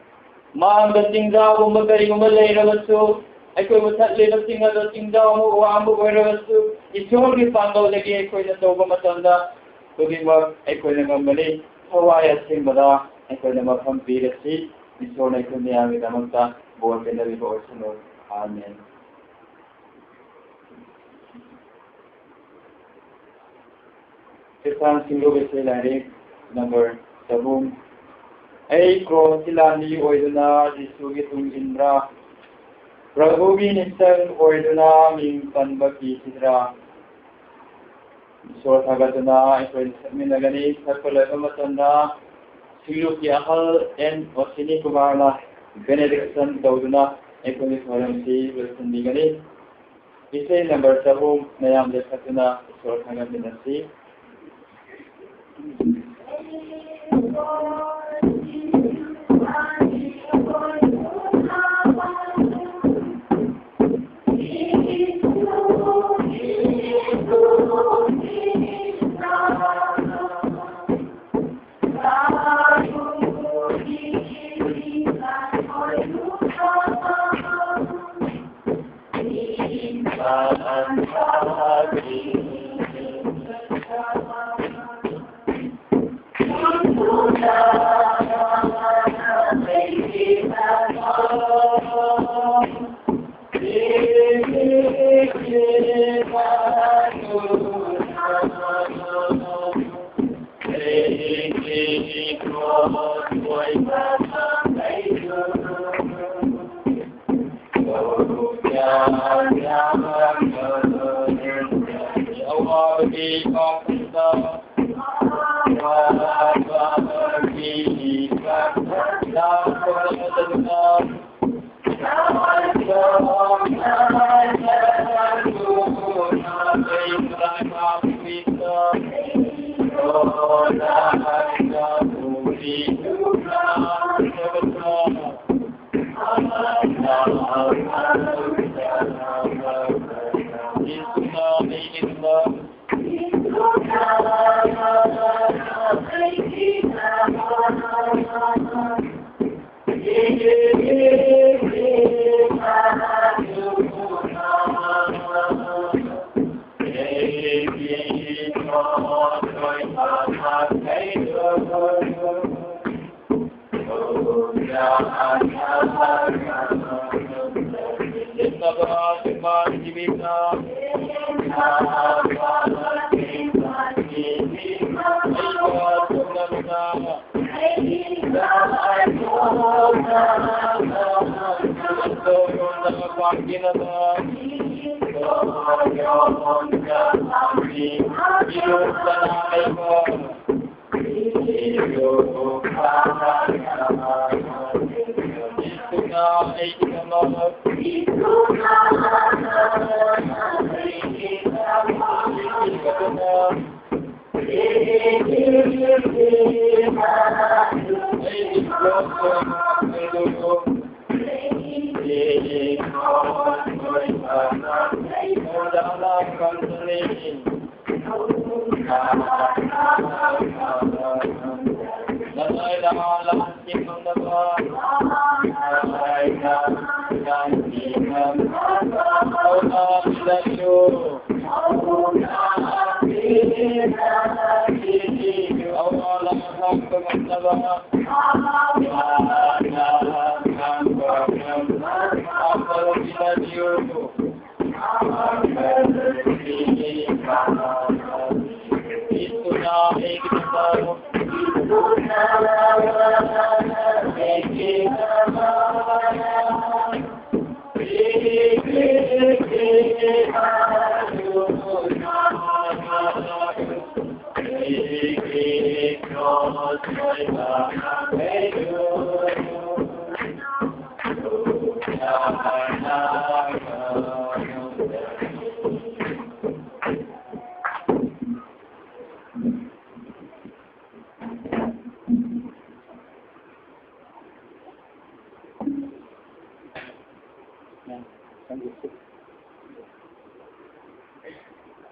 ꯃꯥꯡꯗ ꯆꯤꯡꯖꯥꯎꯒꯨꯝꯕ ꯀꯔꯤꯒꯨꯝꯕ ꯂꯩꯔꯕꯁꯨ, ꯑꯩꯈꯣꯏꯕꯨ ꯊꯠꯂꯤꯕꯁꯤꯡ ꯑꯗꯨ ꯆꯤꯡꯖꯥꯎꯃꯨꯛ ꯋꯥꯡꯕ ꯑꯣꯏꯔꯕꯁꯨ, ꯏꯁꯣꯔꯒꯤ ꯄꯥꯡꯒꯜꯗꯒꯤ ꯑꯩꯈꯣꯏꯅ ꯇꯧꯕ ꯃꯇꯝꯗ ꯈꯨꯗꯤꯡꯃꯛ ꯑꯩꯈꯣꯏꯅ ꯉꯝꯒꯅꯤ꯫ ꯊꯋꯥꯏ ꯑꯁꯦꯡꯕꯗ ꯑꯩꯈꯣꯏꯅ ꯃꯐꯝ ꯄꯤꯔꯁꯤ꯫ ꯏꯁꯣꯔꯅ ꯑꯩꯈꯣꯏ ꯃꯌꯥꯝꯒꯤꯗꯃꯛꯇ ꯕꯣꯔ ꯄꯤꯅꯕꯤꯕ ꯑꯣꯏꯁꯅꯨ꯫ ꯑꯥꯃꯦꯟ꯫ ꯈ꯭ꯔꯤꯁꯇꯥꯟꯁꯤꯡꯕꯨ ꯏꯁꯩ ꯂꯥꯏꯔꯤꯛ ꯅꯝꯕꯔ ꯆꯍꯨꯝ꯫ ꯑꯩ ꯀ꯭ꯔꯣꯁꯀꯤ ꯂꯥꯟꯃꯤ ꯑꯣꯏꯗꯨꯅ ꯖꯤꯁꯨꯒꯤ ꯇꯨꯡ ꯏꯟꯕ꯭ꯔꯥ? ꯄ꯭ꯔꯚꯨꯒꯤ ꯅꯤꯡꯁꯪ ꯑꯣꯏꯗꯨꯅ ꯃꯤꯡ ꯄꯟꯕ ꯀꯤꯈꯤꯗ꯭ꯔꯥ? ꯏꯁꯣꯔ ꯊꯥꯒꯠꯇꯨꯅ ꯑꯩꯈꯣꯏ ꯁꯛꯃꯤꯟꯅꯒꯅꯤ꯫ ꯁꯛꯄ ꯂꯣꯏꯕ ꯃꯇꯝꯗ ꯁꯤꯡꯂꯨꯞꯀꯤ ꯑꯍꯜ ꯑꯦꯟ ꯑꯣꯁꯤꯅꯤ ꯀꯨꯃꯥꯔꯅ ꯕꯦꯅꯦꯗꯤꯛꯁꯟ ꯇꯧꯗꯨꯅ ꯑꯩꯈꯣꯏꯒꯤ ꯊꯧꯔꯝꯁꯤ ꯂꯣꯏꯁꯤꯟꯕꯤꯒꯅꯤ꯫ ꯏꯁꯩ ꯅꯝꯕꯔ ꯆꯍꯨꯝ ꯃꯌꯥꯝꯗ ꯁꯛꯇꯨꯅ ꯏꯁꯣꯔ ꯊꯥꯒꯠꯃꯤꯟꯅꯁꯤ꯫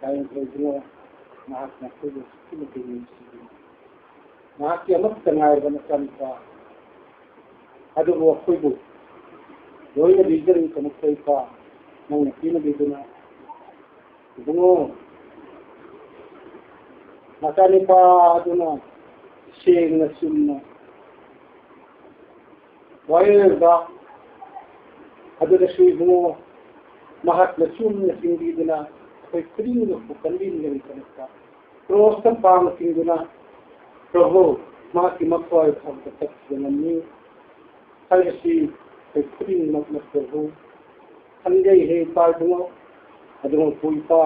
ꯂꯥꯏꯔꯤꯛ ꯂꯩꯕꯅ ꯃꯍꯥꯛꯅ ꯑꯩꯈꯣꯏꯕꯨ ꯑꯁꯨꯛꯀꯤ ꯃꯇꯤꯛ ꯅꯨꯡꯁꯤꯕꯤ꯫ ꯃꯍꯥꯛꯀꯤ ꯑꯃꯠꯇ ꯉꯥꯏꯔꯕ ꯃꯆꯥꯅꯨꯄꯥ ꯑꯗꯨꯕꯨ ꯑꯩꯈꯣꯏꯕꯨ ꯂꯣꯏꯅ ꯄꯤꯖꯔꯤꯕ ꯀꯃꯛꯇ ꯏꯄꯥ ꯅꯪꯅ ꯄꯤꯅꯕꯤꯗꯨꯅ ꯏꯕꯨꯡꯉꯣ, ꯃꯆꯥꯅꯨꯄꯥ ꯑꯗꯨꯅ ꯁꯦꯡꯅ ꯆꯨꯝꯅ ꯋꯥꯌꯦꯜꯕ ꯑꯗꯨꯗꯁꯨ ꯏꯕꯨꯡꯉꯣ, ꯃꯍꯥꯛꯅ ꯆꯨꯝꯅ ꯆꯤꯡꯕꯤꯗꯨꯅ ꯑꯩꯈꯣꯏ ꯈꯨꯗꯤꯡꯃꯛꯄꯨ ꯀꯟꯕꯤꯅꯕꯒꯤꯗꯃꯛꯇ ꯀ꯭ꯔꯣꯁꯇ ꯄꯥꯡ ꯆꯤꯡꯗꯨꯅ ꯄ꯭ꯔꯚꯨ ꯃꯍꯥꯛꯀꯤ ꯃꯈ꯭ꯋꯥꯏ ꯐꯥꯎꯕ ꯆꯠꯈꯤꯕ ꯉꯝꯃꯤ ꯍꯥꯏꯕꯁꯤ ꯑꯩꯈꯣꯏ ꯈꯨꯗꯤꯡꯃꯛꯅ ꯄ꯭ꯔꯚꯨ ꯈꯟꯖꯩ꯫ ꯍꯦ ꯏꯄꯥ ꯏꯕꯨꯡꯉꯣ, ꯑꯗꯨꯃꯛꯄꯨ ꯏꯄꯥ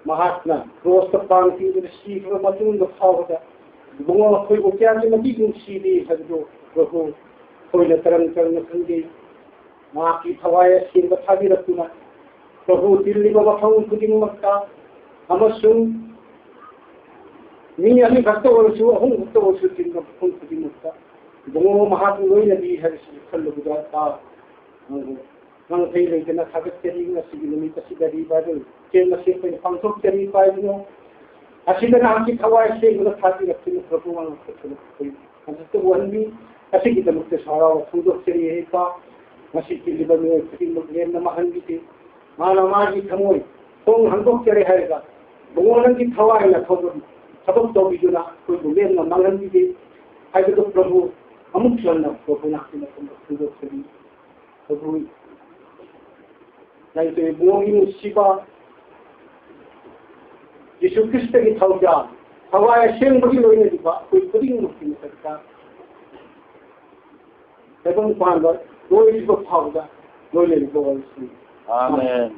ꯃꯍꯥꯛꯅ ꯀ꯭ꯔꯣꯁꯇ ꯄꯥꯡ ꯆꯤꯡꯗꯨꯅ ꯁꯤꯈ꯭ꯔꯕ ꯃꯇꯨꯡꯗ ꯐꯥꯎꯕꯗ ꯏꯕꯨꯡꯉꯣ ꯑꯩꯈꯣꯏꯕꯨ ꯀꯌꯥꯒꯤ ꯃꯇꯤꯛ ꯅꯨꯡꯁꯤꯔꯤ ꯍꯥꯏꯕꯗꯨ ꯄ꯭ꯔꯚꯨ ꯑꯩꯈꯣꯏꯅ ꯇꯔꯪ ꯇꯔꯪꯅ ꯈꯪꯖꯩ꯫ ꯃꯍꯥꯛꯀꯤ ꯊꯋꯥꯏ ꯑꯁꯦꯡꯕ ꯊꯥꯕꯤꯔꯛꯇꯨꯅ ꯄ꯭ꯔꯚꯨ ꯇꯤꯜꯂꯤꯕ ꯃꯐꯝ ꯈꯨꯗꯤꯡꯃꯛꯇ ꯑꯃꯁꯨꯡ ꯃꯤ ꯑꯅꯤꯈꯛꯇ ꯑꯣꯏꯔꯁꯨ, ꯑꯍꯨꯝꯈꯛꯇ ꯑꯣꯏꯔꯁꯨ ꯇꯤꯟꯕ ꯃꯐꯝ ꯈꯨꯗꯤꯡꯃꯛꯇ ꯏꯕꯨꯡꯉꯣ ꯃꯍꯥꯛꯄꯨ ꯂꯣꯏꯅꯕꯤ ꯍꯥꯏꯕꯁꯤ ꯈꯜꯂꯨꯕꯗ ꯏꯄꯥ ꯅꯪꯕꯨ ꯉꯥꯡꯊꯩ ꯂꯩꯇꯅ ꯊꯥꯒꯠꯆꯔꯤ꯫ ꯉꯁꯤꯒꯤ ꯅꯨꯃꯤꯠ ꯑꯁꯤꯗꯗꯤ ꯕꯥꯏꯕꯜ ꯆꯦꯟ ꯃꯁꯤ ꯑꯩꯈꯣꯏꯅ ꯄꯥꯡꯊꯣꯛꯆꯔꯤ꯫ ꯏꯄꯥ ꯏꯕꯨꯡꯉꯣ ꯑꯁꯤꯗ ꯅꯍꯥꯛꯀꯤ ꯊꯋꯥꯏ ꯑꯁꯦꯡꯕꯗ ꯊꯥꯕꯤꯔꯛꯇꯨꯅ ꯄ꯭ꯔꯚꯨ ꯃꯉꯛꯇ ꯊꯣꯛꯂꯛꯄ ꯑꯩꯈꯣꯏ ꯍꯧꯖꯤꯛꯇ ꯎꯍꯟꯕꯤ꯫ ꯑꯁꯤꯒꯤꯗꯃꯛꯇ ꯍꯔꯥꯎꯕ ꯐꯣꯡꯗꯣꯛꯆꯔꯤ꯫ ꯍꯦ ꯏꯄꯥ ꯉꯁꯤ ꯇꯤꯜꯂꯤꯕ ꯃꯤꯑꯣꯏ ꯈꯨꯗꯤꯡꯃꯛ ꯂꯦꯝꯅ ꯃꯥꯡꯍꯟꯕꯤꯗꯦ꯫ ꯃꯥꯅ ꯃꯥꯒꯤ ꯊꯃꯣꯏ ꯊꯣꯡ ꯍꯥꯡꯗꯣꯛꯆꯔꯦ ꯍꯥꯏꯔꯒ ꯏꯕꯨꯡꯉꯣ ꯅꯪꯒꯤ ꯊꯋꯥꯏꯅ ꯊꯧꯒꯅꯤ꯫ ꯊꯕꯛ ꯇꯧꯕꯤꯗꯨꯅ ꯑꯩꯈꯣꯏꯕꯨ ꯂꯦꯝꯅ ꯃꯥꯡꯍꯟꯕꯤꯗꯦ ꯍꯥꯏꯕꯗꯨ ꯄ꯭ꯔꯚꯨ ꯑꯃꯨꯛ ꯍꯟꯅ ꯄ꯭ꯔꯚꯨ ꯅꯥꯛꯇ ꯐꯣꯡꯗꯣꯛꯆꯔꯤ꯫ ꯄ꯭ꯔꯚꯨ ꯂꯥꯏꯅꯤꯡꯊꯧ ꯏꯕꯨꯡꯉꯣꯒꯤ ꯅꯨꯡꯁꯤꯕ ꯌꯤꯁꯨ ꯈ꯭ꯔꯤꯁꯇꯒꯤ ꯊꯧꯖꯥꯜ, ꯊꯋꯥꯏ ꯑꯁꯦꯡꯕꯒꯤ ꯂꯣꯏꯅꯔꯤꯕ ꯑꯩꯈꯣꯏ ꯈꯨꯗꯤꯡꯃꯛꯀꯤ ꯃꯊꯛꯇ ꯇꯥꯏꯕꯪ ꯄꯥꯟꯕ ꯂꯣꯏꯗ꯭ꯔꯤꯕ ꯐꯥꯎꯕꯗ ꯂꯣꯏꯅꯔꯤꯕ ꯑꯣꯏꯁꯅꯨ꯫ Amen.